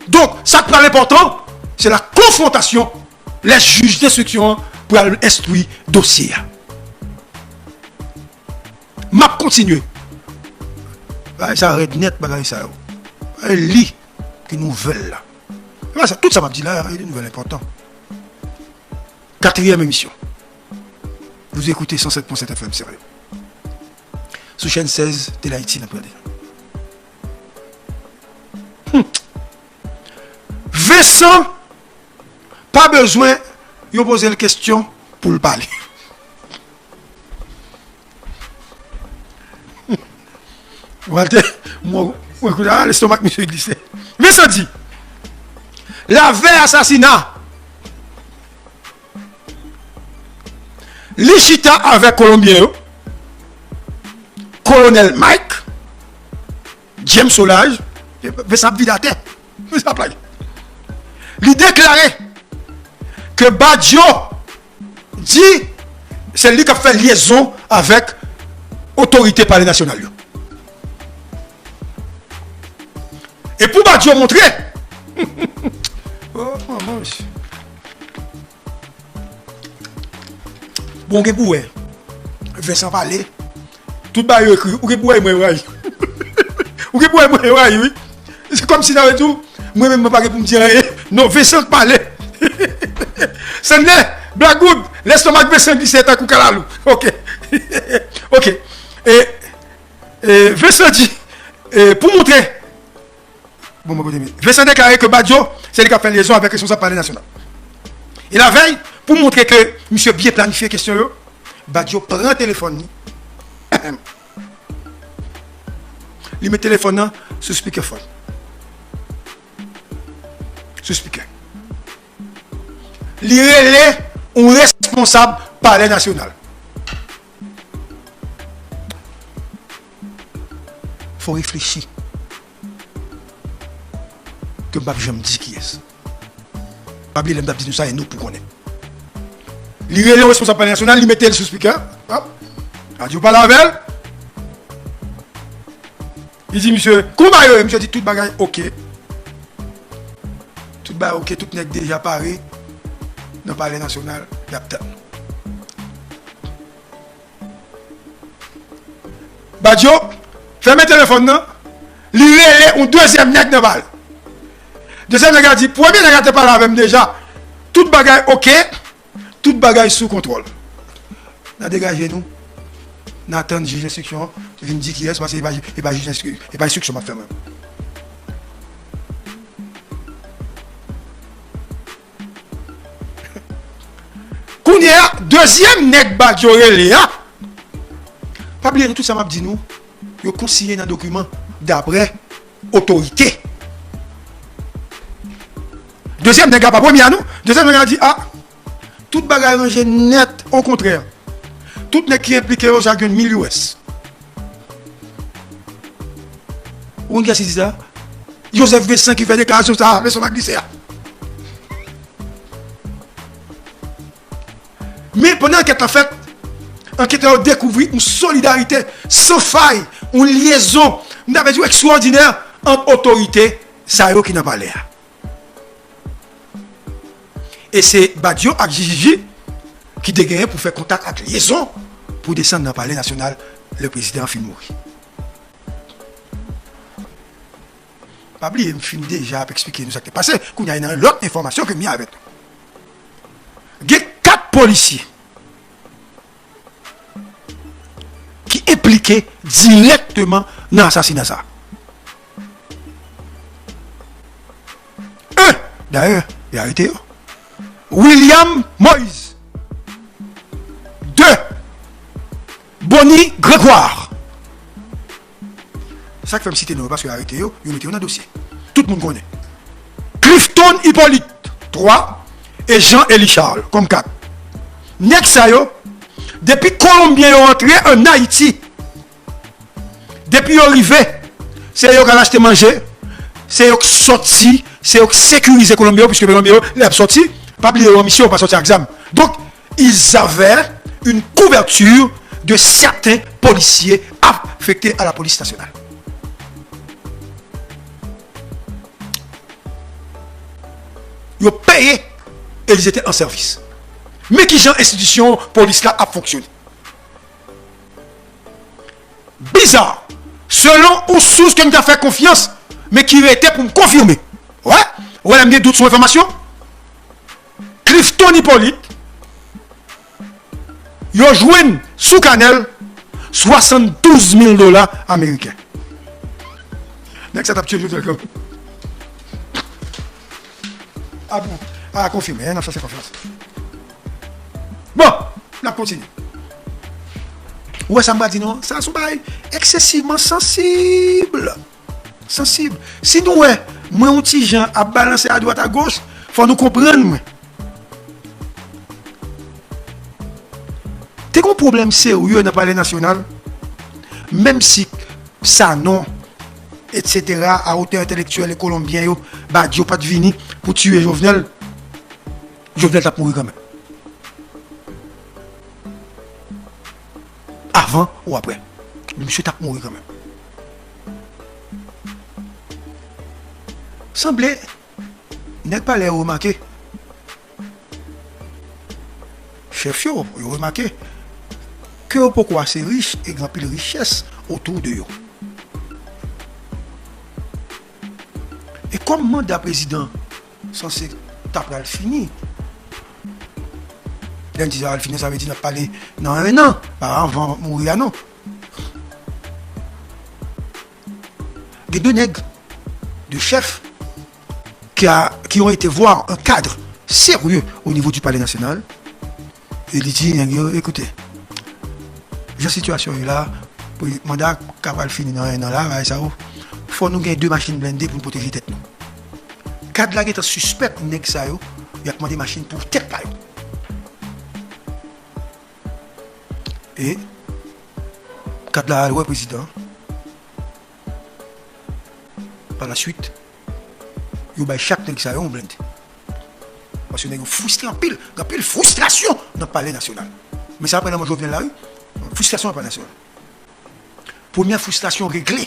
Donk, sa k pral enpòtan, se la konfwontasyon lè jij denstriksyon an pral enstwi dosye a. M ap kontinye. Bagay sa rèd nèt, bagay sa yo. Li ki nouvèl la. Bagay sa, tout sa m ap di la, e de nouvèl enpòtan. Quatrième émission. Vous écoutez cent sept point sept F M Stereo. Sou chaîne seize, Télé Haïti, nan Pradé. Hmm. Vincent pa bezwen yo poze l kesyon pou l pale. Walter, mwen, mwen koute, ah, lestomak misye glise. Vincent di, lavèy asasina, li chita avèk Kolonbyen yo, Kolonèl Mike, James Solages, Vincent ap vide atè. Vincent ap lage. Li deklare ke Badio di se li k ap fè lyezon avèk otorite Palè Nasyonal yo. E pou Badio montre, oh, manman, mesye. Bon, gen pou wè. Vincent pale. Tout bagay yo ekri. Ou gen pou wè mwen rayi. Ou gen pou wè mwen rayi, wi. Se kòmsi sa vle di, mwen menm, mwen pa gen pou m di anyen. Non, Vincent pale. Sannè, Blackwood, lestomak Vincent glise tankou kalalou. Ok. Ok. E, e, Vincent di, e, pou montre, bon, mwen kote men. Vincent deklare ke Badio, se li k ap fè lyezon avèk responsab Palè Nasyonal. E lavèy, pou montre ke misye byen planifye kesyon yo, Badio pran telefòn li. Li met telefòn nan sou speakerphone. Sou speaker. Li rele yon responsab Palè Nasyonal. Fò w reflechi. Ke m p ap janm di kiyès. Pa bliye lè m t ap di nou sa, e nou pou konnen. Li rele yon responsab Palè Nasyonal, li mete l sou speaker. Hop. Badio pale avè l. Li di misye, kòman yo ye? Misye di tout bagay oke. Tout bagay oke, tout nèg deja pare nan Palè Nasyonal, y ap tann. Badio fèmen telefòn nan, li rele yon dezyèm nèg nan ba l. Dezyèm nèg la di, premye nèg la te pale avè m deja, tout bagay oke, tout bagay sou kontwòl. N a degaje nou, n a tann jij enstriksyon an vin di kiyès, paske e pa, e pa jij enstri-, e pa enstriksyon m ap fè mwen. Kounye a, dezyèm nèg Badio rele a, pa bliye nou tout sa m ap di nou, yo konsiyen nan dokiman daprè otorite. Dezyèm nèg la pa premye a non. Dezyèm nèg la di, a, tout bagay ranje nèt, okontrè. Tout nèg ki enplike yo, chak jwenn mil U S. Ou konn kiyès ki di sa? Joseph Vincent ki fè deklarasyon sa a, lestomak glise a. Men pandan ankèt la fèt, anketè yo dekouvri yon solidarite san fay, yon lyezon, m ta vle di ekstwòdinè, ant otorite sa yo ki nan palè a. E se Badio ak J J J ki te genyen pou fè kontak ak lyezon pou desann nan Palè Nasyonal lè prezidan an fin mouri. Pa bliye, m fin deja ap eksplike nou sa k te pase. Kounye a, nan yon lòt enfòmasyon ke m gen avèk nou. Gen kat polisye ki enplike dirèkteman nan asasina sa a. En, dayè, yo arete yo. William Moïse. De, Bonny Grégoire. Sa k fè m site non yo, paske yo arete yo, yo mete yo nan dosye. Tout moun konnen. Clifton Hyppolite, twa, e Jean Élie Charles, kòm kat. Nèg sa yo, depi Kolonbyen yo antre ann Ayiti, depi yo rive, se yo k al achte manje, se yo k sòti, se yo k sekirize Kolonbyen yo, piske Kolonbyen yo, lè y ap sòti, pa bliye yo an misyon, yo pa sòti ak zam. Donk, ils avaient une couverture de certains policiers affectés à la police nationale. Yo peye et ils étaient en service. Men kijan enstitisyon polis la ap fonksyone. Biza, selon yon sous ke m ta fè konfyans, men ki rete pou m konfime. Wè, wè lè m gen dout sou enfòmasyon. Clifton Hyppolite, yo jwenn sou kanèl swasanndouz mil dola ameriken. Nèg sa t ap tcheke Jovenel kanmenm. A pou, a konfime, en, n ap chache konfyans. Bon, n ap kontinye. Ou wè sa m pral di nou an? Sa se yon bagay eksesivman sansib. Sansib. Si nou wè mwen yon ti jan ap balanse adwat agoch, fò nou konprann mwen. Te gen yon pwoblèm serye nan Palè Nasyonal, menm si Sanon, etsetera, a otè entèlektyèl e kolonbyen yo, Badio pa t vini pou tiye Jovenel, Jovenel t ap mouri kanmenm. Avan ou aprè, misye t ap mouri kanmenm. Sanble, nèg palè yo remake, chèf yo, yo remake ke yo poko ase rich e gen anpil richès otou de yo. E kòm manda prezidan sanse ta pral fini, lè n di sa pral fini, sa vle di n ap pale nan en an, pa avan mouri a non. Gen de nèg, de chèf, qui a, qui ont été voir un cadre sérieux au niveau du Palais National. E li di nèg yo, ekoute, jan sitiyasyon ye la, pou manda ka pral fini nan en an la, bagay sa yo, fò nou gen de machin blende pou n pwoteje tèt nou. Kad la gentan sispèk nèg sa yo, y ap mande machin pou tèt pa yo. E kad la al wè prezidan. Pa la swit, yo bay chak nèg sa yo yon blende. Paske nèg yo fristre anpil, gen anpil fristrasyon nan Palè Nasyonal. Men sa pran nan men Jovenel la, wi. Fristrasyon nan Palè Nasyonal. Premyè fristrasyon regle.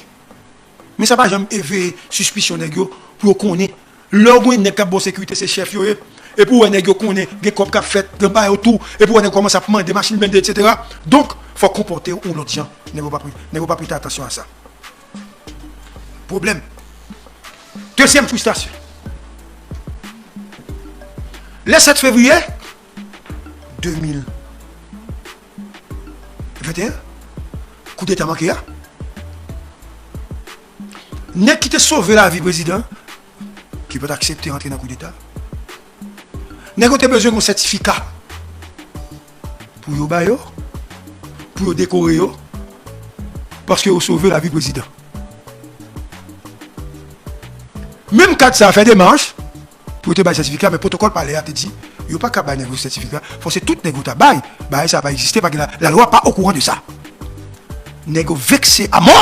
Men sa pa janm eveye sispisyon nèg yo pou yo konnen lè w gen nèg k ap ba w sekirite se chèf yo ye. Epi w wè nèg yo konnen gen kòb k ap fèt, gen bagay otou, epi w wè nèg yo kòmanse ap mande machin blende, etsetera. Donk, fò w konpòte w yon lòt jan. Nèg yo pa pre-, nèg yo pa prete atansyon a sa. Pwoblèm. Dezyèm fristrasyon. Le sèt fevriye de mil venteyen, koudeta manke a. Nèg ki te sove lavi prezidan, ki pa t aksepte rantre nan koudeta, nèg yo te bezwen yon sètifika pou yo ba yo, pou yo dekore yo, paske yo sove lavi prezidan. Menm kad sa a fè demach pou yo te bay sètifika, men pwotokòl palè a te di, yo pa ka bay nèg yo sètifika, fò se tout nèg yo ta bay, bagay sa a pa egziste, pa gen la, lalwa pa okouran de sa. Nèg yo vekse amò!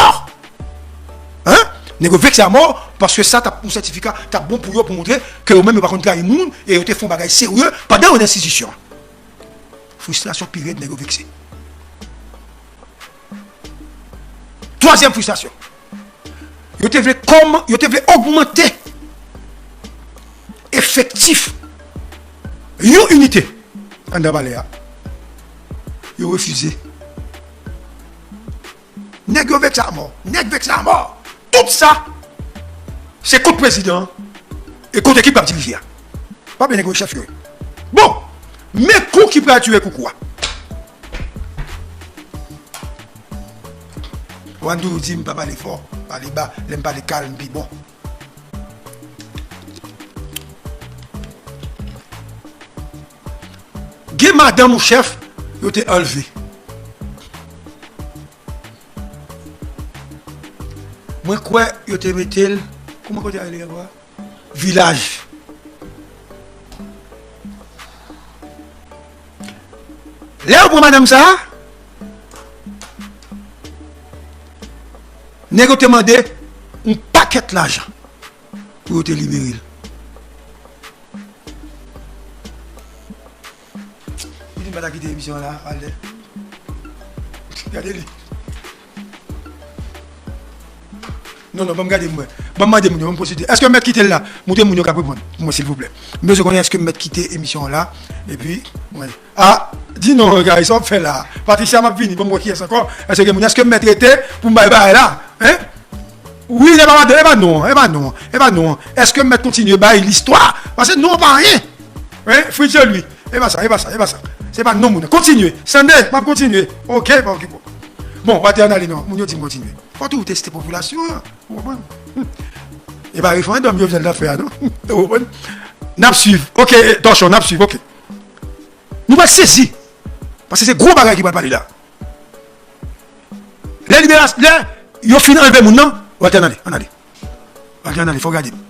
Hein? Nèg yo vekse amò, paske sa t ap yon sètifika, t ap bon pou yo, pou montre ke yo menm yo pa konn trayi moun, e yo te fè yon bagay serye pandan yo nan enstitisyon an. Fristrasyon pi rèd, nèg yo vekse. Twazyèm fristrasyon. Yo te vle kòm, yo te vle ogmante efektif yon inite anndan palè a. Yo refize. Nèg yo vekse amò. Nèg vekse amò. Tout sa, se kont prezidan an e kont ekip k ap dirije a. Pa bliye nèg yo chèf yo ye. Bon, men kou ki pral tire koukou a. Wann toujou di m pa pale fò, pale ba, lè m pale kalm pi bon. Gen madanm ou chèf, yo te anlve. Mwen kwè yo te mete l, kouman kote a rele ankò a? Vilaj. Lè yo pran madanm sa a, nèg yo te mande yon pakèt lajan pou yo te libere l. Li di m pa ta kite emisyon an la, ale. Gade li. Non, non, ban m gade m wè. Ban m mande moun yo, ban m konsilte. Èske m mèt kite l la? Montre moun yo k ap reponn pou mwen, silvouplè. M bezwen konnen èske m mèt kite emisyon an la. Epi, mwen. Ah, di non, guys, sa w ap fè la. Patricia, m ap vini, ban m wè kiyès ankò. Èske gen moun? Èske m mèt rete pou m bay bagay la? Hein? Wi, e pa madanm, e pa non, e pa non, e pa non. Èske m mèt kontinye bay listwa? Paske non pa anyen. Hein? Fritz Jean Louis. E pa sa, e pa sa, e pa sa. Se pa non moun. Kontinye. Sande, m ap kontinye. Ok, pa okipe w. Bon, pa te ann ale non. Moun yo di m kontinye. Fò toujou teste popilasyon an. Ou konprann? E pa referandòm Jovenel t ap fè a non. Ou konprann? N ap swiv. Ok, Tòchon, n ap swiv, ok. Nou pral sezi. Paske se gwo bagay ki pral pale la. Lè liberas-, lè yo fin anlve moun nan, Walter, ann ale, ann ale. Walter, ann ale, fò w gade m.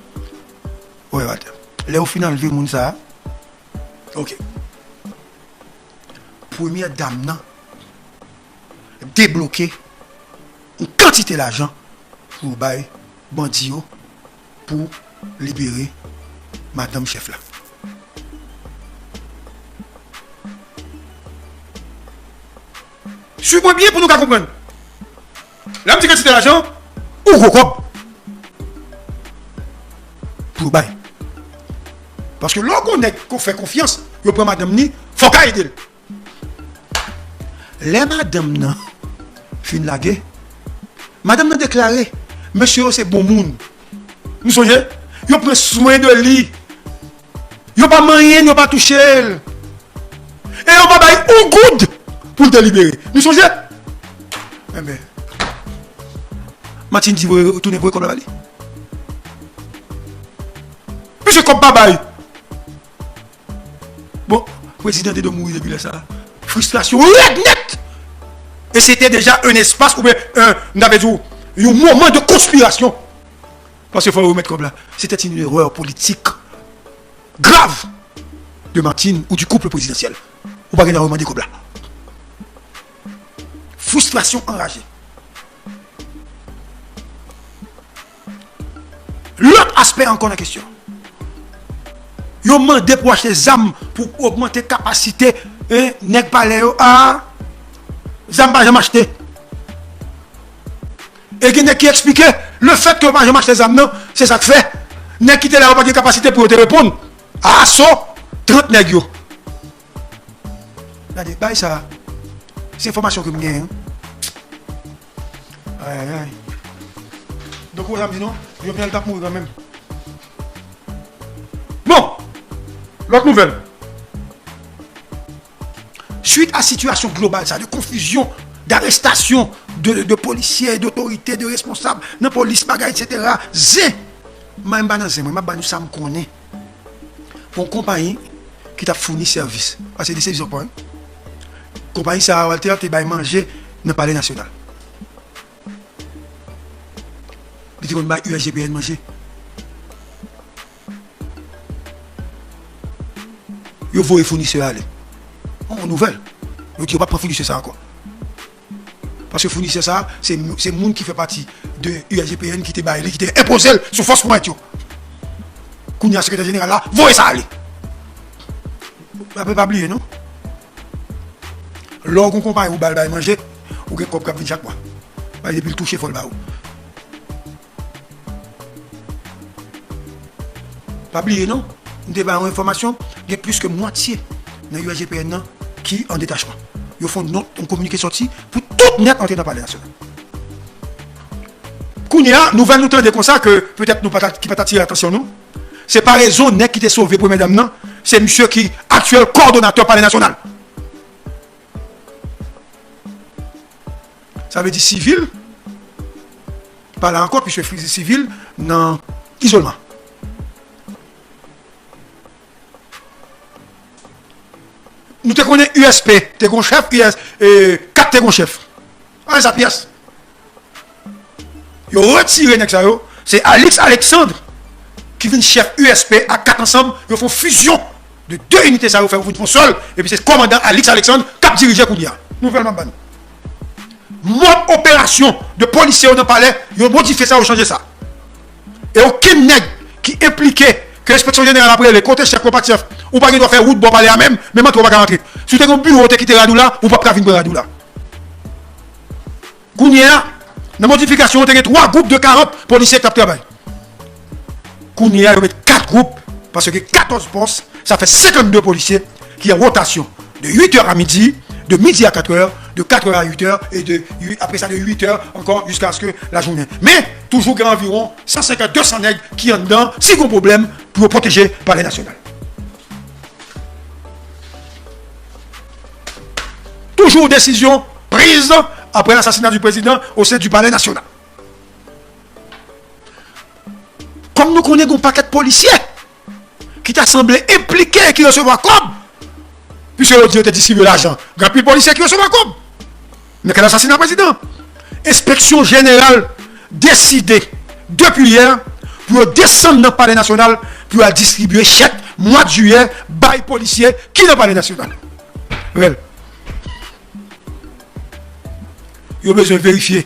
Wi, Walter. Lè yo fin anlve moun sa a, ok. Premyè dam nan debloke yon kantite lajan pou bay bandi yo pou libere madanm chèf la. Swiv mwen byen pou nou ka konprann. Lè m di kantite lajan, ou gwo kòb pou yo bay. Paske lè w gon nèg ke w fè konfyans, yo pran madanm ni, fò w ka ede l. Lè madanm nan fin lage, madanm nan deklare, mesye yo se bon moun. Nou sonje? Yo pran swen de li. Yo pa manyen l, yo pa touche l. E yo pa bay yon goud pou l te libere. Nou sonje? Enben, Martine di voye, tounen voye kòb la ba li. Piske kòb pa bay. Bon, prezidan te dwe mouri depi lè sa a. Fristrasyon rèd nèt. E se te deja un espace oubyen un, m ta vle di w, yon moman de konspirasyon. Paske fò yo remèt kòb la. C'était une erreur politique grave de Martine ou du couple présidentiel. Ou pa gen dwa remande kòb la. Fristrasyon anraje. Lòt aspè ankò nan kesyon. Yo mande pou achte zam pou ogmante kapasite, eh, nèg palè yo. A, zam pa janm achte. E gen nèg ki eksplike, lefètke yo pa janm achte zam nan, se sa k fè nèg ki te la yo pa gen kapasite pou yo te reponn a aso trant nèg yo. Gade, bay sa, se enfòmasyon ke m genyen. Ayayay. Donk, ou wè sa m di non? Jovenel t ap mouri kanmenm. Bon, lòt nouvèl. Suite à situation globale sa, de confusion, d'arrestation de, de policiers, d'autorités, de responsables nan polis, bagay, et cetera. Zen! Mwen, m pa nan zen, mwen, m ap ba nou sa m konnen. Yon konpayi ki t ap founi sèvis. Paske de sèvis ankò, wi. Konpayi sa a, Walter, te bay manje nan Palè Nasyonal. Li te konn bay U S G P N manje. Yo voye founisè a ale. Yon nouvèl. Yo di yo p ap pran founisè sa a ankò. Paske founisè sa a, se, se moun ki fè pati de U S G P N ki te bay li, ki te enpoze l sou fòs pwent yo. Kounye a, sekretè jeneral la voye sa ale. Pa, pa bliye, non. Lè w gon konpayi ou ba l bay manje, ou gen kòb k ap vin chak mwa. Paske depi l touche, fò l ba ou. Pa bliye non, m te ba yon enfòmasyon, gen plis ke mwatye nan U S G P N nan ki an detachman. Yo fè yon nòt, yon kominike sòti pou tout nèt antre nan Palè Nasyonal. Kounye a, nouvèl nou tande konsa ke petèt nou pa ta, ki pa t atire atansyon nou, se parezon nèg ki te sove premyè dam nan, se misye ki aktyèl kowòdonatè Palè Nasyonal. Sa vle di sivil pa la ankò, piske sivil nan izolman. Nou te konnen U S P te gon chèf, U S, e, kat te gon chèf. Ann sa pyès. Yo retire nèg sa yo. Se Alix Alexandre ki vin chèf U S P ak kat ansanm. Yo fè yon fizyon de de inite sa yo, fè yo vin yon sèl. Epi se kòmandan Alix Alexandre k ap dirije kounye a. Nouvèl m ap ba nou. Mòd operasyon de polisye yo nan palè, yo modifye sa, yo chanje sa. E okenn nèg ki enplike, ke enspeksyon jeneral ap rele, kote chèf, kote pa t chèf, ou pa gen dwa fè wout bò palè a menm, menm antre ou pa ka antre. Si w te gen yon biwo, ou te kite rad ou la, ou p ap ka vin pran rad ou la. Kounye a, nan modifikasyon an, te gen twa gwoup de karant polisye k t ap travay. Kounye a, yo met kat gwoup, paske gen katòz pòs, sa fè senkannde polisye ki an wotasyon de uit è a midi, de midi a kat è, de kat è a uit è, e de, apre sa, de uit è ankò jiskaske lajounen. Men, toujou gen anviwon san senkant, de san nèg ki anndan, si gon pwoblèm, pou yo pwoteje Palè Nasyonal. Toujours décision prise après l'assassinat du président au sein du Palais National. Kòm nou konnen gon pakèt polisye ki ta sanble enplike e ki resevwa kòb. Piske yo di yo te distribye lajan. Gen anpil polisye ki resevwa kòb nan kad asasina prezidan. Enspeksyon jeneral deside depi yè pou yo desann nan Palè Nasyonal pou yo al distribye chèk mwa jiyè bay polisye ki nan Palè Nasyonal. Rèl. Yo bezwen verifye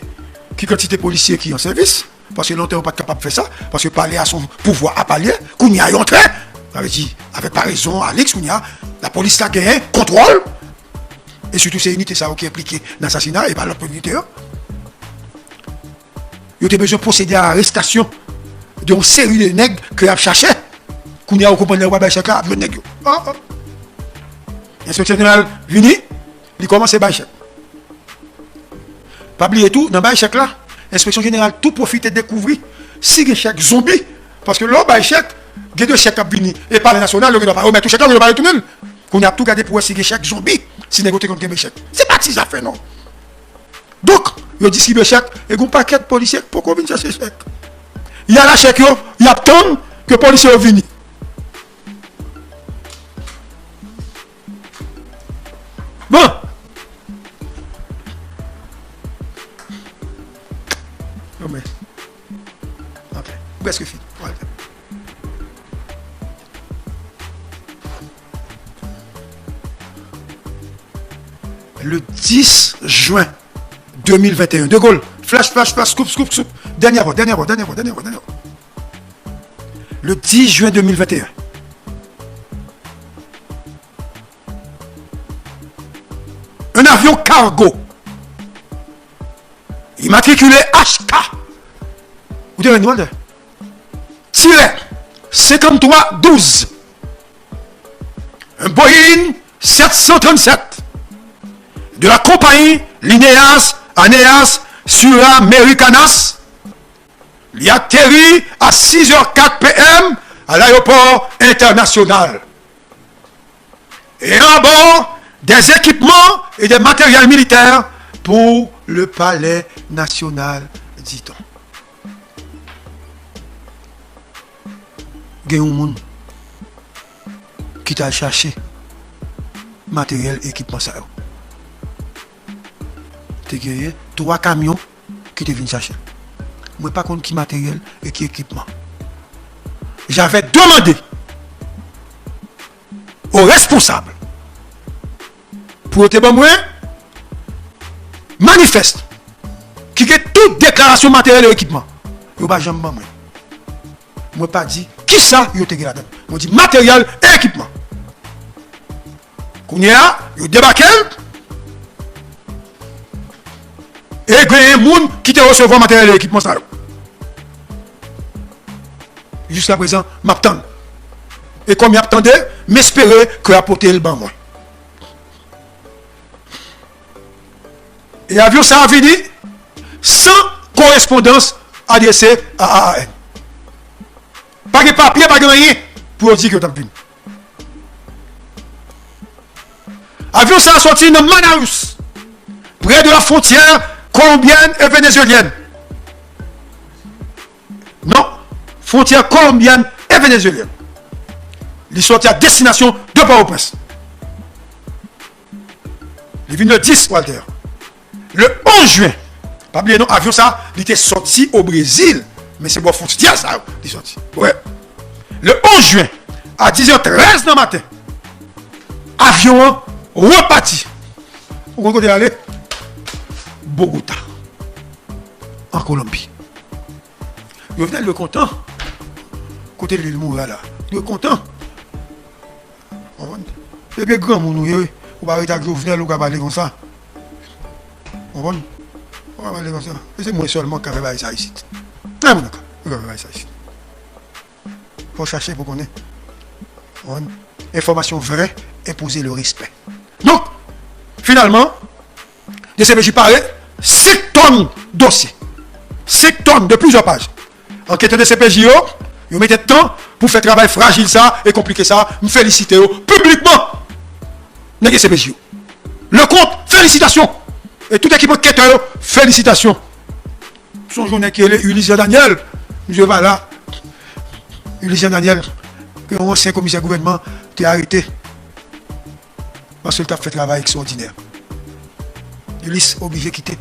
ki kantite polisye ki an sèvis, paske lontan yo pa t kapab fè sa, paske palè a se yon pouvwa apa l ye, kounye a yo antre, sa vle di, avèk parezon, Alix, kounye a, lapolis la genyen kontwòl, e sitou se inite sa yo ki enplike nan asasina, e pa lòt inite yo. Yo te bezwen pwosede a arestasyon de yon seri de nèg ke y ap chache. Kounye a, ou konprann lè yo pral bay chèk la, ap jwenn nèg yo. Oh, oh. Enspeksyon jeneral vini, li kòmanse bay chèk. Pa bliye tou, nan bay chèk la, enspeksyon jeneral tou pwofite dekouvri si gen chèk zonbi. Paske lè w bay chèk, gen de chèk k ap vini e Palè Nasyonal, yo gen dwa pa remèt ou chèk la, yo pa retounen l. Kounye a ap tou gade pou wè si gen chèk zonbi, si nèg yo te konn kenbe chèk. Se pa ti zafè non. Donk, yo distribye chèk, e gon pakèt polisye k poko vin chache chèk. Y al a chèk yo, y ap tann ke polisye yo vini. Bon. Bon, men. Ok. Prèske fini. Wè. Le dis jen de mil venteyen. De Gaulle, flash, flash, flash, scoop, scoop, scoop. Dènyè vwa, dènyè vwa, dènyè vwa, dènyè vwa, dènyè vwa. Le dis jen de mil venteyen. Un avion cargo immatriculé H K. Ou te wè nou, Walter? Tirè senkanntwa douz. Un Boeing sept cent trente-sept de la compagnie Lineas Aeneas Suramericanas. Li ateri a six heures quatre P M à l'aéroport international. Et à bord des équipements et des matériels militaires pour le palais national, dit-on. Gen yon moun ki t al chache materyèl, ekipman sa yo. Te genyen twa kamyon ki te vin chache l. Mwen pa konn ki materyèl e ki ekipman. J'avais demandé aux responsables pou yo te ban mwen manifest ki gen tout deklarasyon materyèl e ekipman. Yo pa janm ban mwen. Mwen pa di kisa yo te gen ladan. Mwen di materyèl e ekipman. Kounye a, yo debake l. E genyen moun ki te resevwa materyèl e ekipman sa yo. Jiska prezan, m ap tann. E kòm y ap tande, m espere ke y ap pote l ban mwen. E avyon sa a vini san korespondans adrese a A A N. Pa gen papye, pa gen anyen pou yo di ke yo t ap vini. Avyon sa a soti nan Manaus, près de la frontière colombienne et vénézuélienne. Non, frontière colombienne et vénézuélienne. Li soti a destinasyon de Pòtoprens. Li vin le dis, Walter. Le onz jen, pa bliye non, avyon sa, li te soti o Brezil, men se bò fwontyè sa yo li soti. Wè. Le onz jen, a dis è trèz nan maten, avyon an repati. Ou konn kote l ale? Bogota, an Kolonbi. Jovenel dwe kontan. Kote Lil Mora la? Dwe kontan. Konprann? Ebyen granmoun ou ye, wi. Ou pa rete ak Jovenel, ou ka pale konsa. Konprann? Ou ka pale konsa. E se mwen sèlman k ka fè bagay sa isit. Nan moun ka, ou ka fè bagay sa isit. Fò chache pou konnen. Konprann? Enfòmasyon vrè enpoze le respè. Donk, finalman, D C P J pare, senk tòn dosye. Senk tòn de plizyè paj. Anketè D C P J yo, yo mete tan pou fè travay frajil sa e konplike sa. M felisite yo piblikman. Nèg D C P J yo. Leconte, felisitasyon. E tout ekip anketè yo, felisitasyon. Sonje yon nèg ki rele Ulysse Jean Daniel. Misye pa la. Ulysse Jean Daniel, ke yon ansyen komisè gouvènman te arete paske l t ap fè travay ekstraòdinè. Ulysse oblije kite.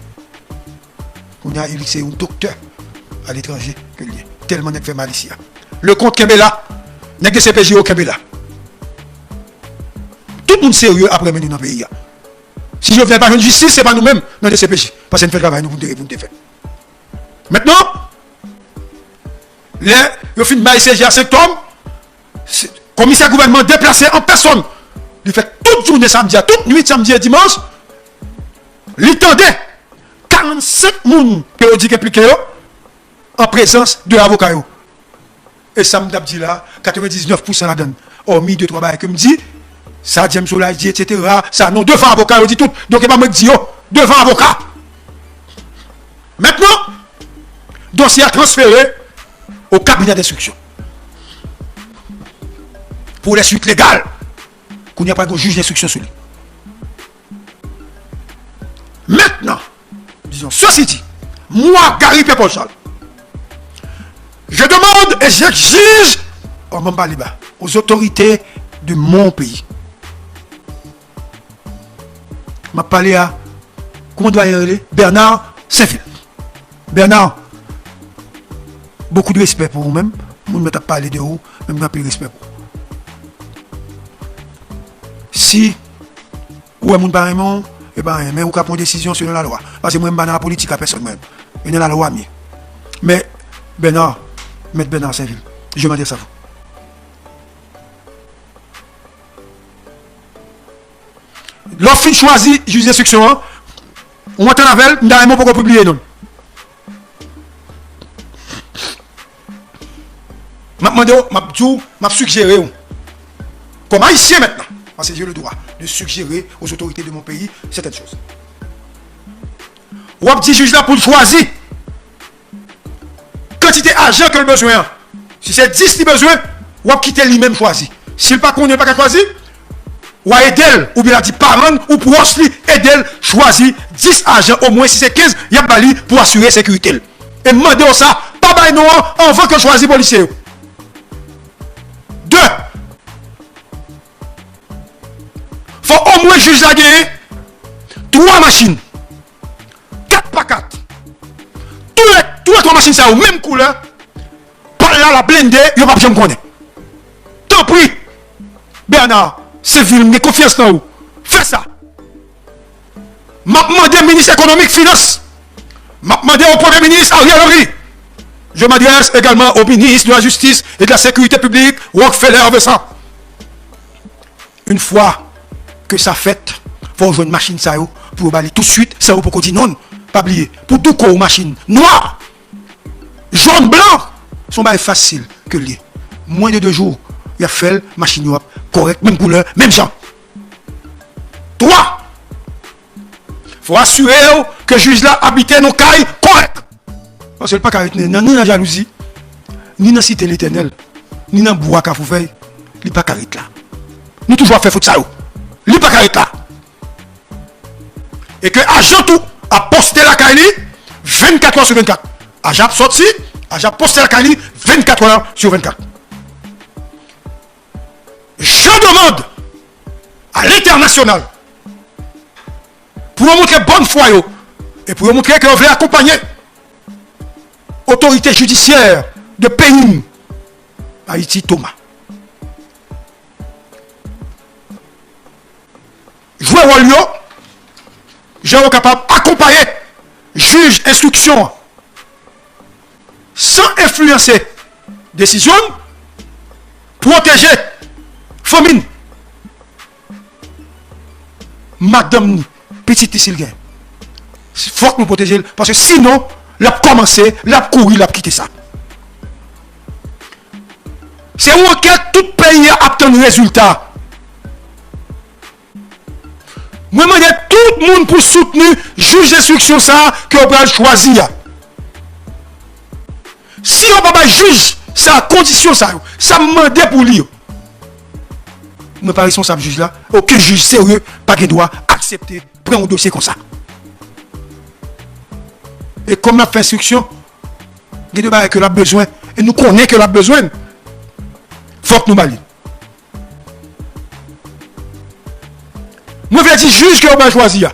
Kounye a, Ulysse se yon doktè aletranje ke l ye. Tèlman nèg fè mal isi a. Leconte, kenbe la. Nèg D C P J yo, kenbe la. Tout moun serye ap renmen nou nan peyi a. Si Jovenel pa jwenn jistis, se pa nou menm nan D C P J. Paske n fè travay nou pou n te, pou n te fè. Mentnan, lè yo fin bay C J a senk tòm, se, komisè gouvènman deplase an pèsòn. Li fè tout jounen samdi a, tout nuit samdi e dimanch, li tande karannsenk moun ke yo di k enplike yo, an prezans de avoka yo. E sa m t ap di la, katrevendiznèf pousan ladan l, òmi de twa bagay ke m di, sa James Solages di, etsetera, sa non, devan avoka yo di tout. Donk, e pa mwen k di yo, devan avoka. Mentnan, dosye a transfere o kabinè denstriksyon pou les suites légales. Kounye a pral gen yon jij denstriksyon sou li. Mentnan, disons, ceci dit, moi, Gary Pierre-Paul Charles, je demande et j'exige, oh, ban m pale ba, aux autorités de mon pays. M ap pale a, kòman dwayen rele? Bernard Sainvil. Bernard, beaucoup de respect pou ou menm. Moun mèt ap pale de ou, men m gen anpil respè pou ou. Si ou wè moun pa renmen w, e pa anyen, men ou ka pran desizyon selon lalwa. Paske mwen, m pa nan lapolitik a pèsòn, mwen. E nan lalwa m ye. Men, Bernard, Mèt Bernard Sainvil, je m'adresse à vous. Lè w fin chwazi jij denstriksyon an, ou antann avè l, m ta renmen w poko pibliye non l. M ap mande w, m ap di w, m ap sigjere w. Kòm Ayisyen mentnan, paske j'ai le droit de suggérer aux autorités de mon pays certaines choses. W ap di jij la pou l chwazi kantite ajan ke l bezwen an. Si se dis li bezwen, w ap kite li menm chwazi. Si l pa konnen, l pa ka chwazi, w a ede l, oubyen l a di paran l ou pwòch li ede l chwazi dis ajan, omwen si se kenz, y ap ba li pou asire sekirite l. E m mande w sa, pa bay non an anvan ke l chwazi polisye yo. De, fò omwen jij la genyen twa machin. Kat pa kat. Tou lè, tou lè twa machin sa yo menm koulè, pal la, l ap blende, yo p ap janm konnen. Tanpri, Bernard Sainvil, m gen konfyans nan ou. Fè sa. M ap mande minis ekonomik, finans. M ap mande au Premier ministre Ariel Henry. Je m'adresse également au ministre de la Justice et de la Sécurité publique, Rockefeller Vincent. Yon fwa ke sa fèt, fò w jwenn machin sa yo pou yo ba li toutswit, san yo poko di non. Pa bliye, pou douko ou machin nwa, jòn, blan, se yon bagay fasil ke l ye. Mwen de de jou, y ap fè l, machin yo ap kòrèk, menm koulè, menm jan. Twa, fò asire w ke jij la abite nan kay kòrèk. Paske l pa ka ret ni nan, ni nan jalouzi, ni nan site Letènèl, ni nan bwa Kafoufèy, li pa ka ret la. Nou toujou ap fè fot sa yo. Li pa ka ret la. E ke ajan tou ap poste lakay li vennkat è sou vennkat. Ajan ap sòti, ajan ap poste lakay li vennkat è sou vennkat. Je demande à l'international pou yo montre bòn fwa yo e pou yo montre ke yo vle akonpanye otorite jidisyè de peyi m, Ayiti, Toma. Jwe wòl yo, jan yo kapab akonpaye jij enstriksyon an san enfliyanse desizyon l, pwoteje fanmi l, madanm li, pitit li si l gen. Fòk nou pwoteje l, paske sinon, l ap kòmanse, l ap kouri, l ap kite sa. Se yon ankèt tout peyi a ap tann rezilta. Mwen mande tout moun pou soutni jij enstriksyon sa a ke yo pral chwazi a. Si yo pa bay jij sa a kondisyon sa yo, sa m mande pou li yo, mwen pa responsab jij la, okenn jij serye pa gen dwa aksepte pran yon dosye konsa. E kòm n ap fè enstriksyon, gen de bagay ke l ap bezwen, e nou konnen ke l ap bezwen l. Fòk nou ba li. Mwen vle di jij ke yo pral chwazi a,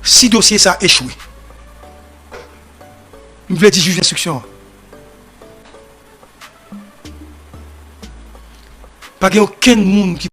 si dosye sa echwe, m vle di jij enstriksyon an, pa gen okenn moun ki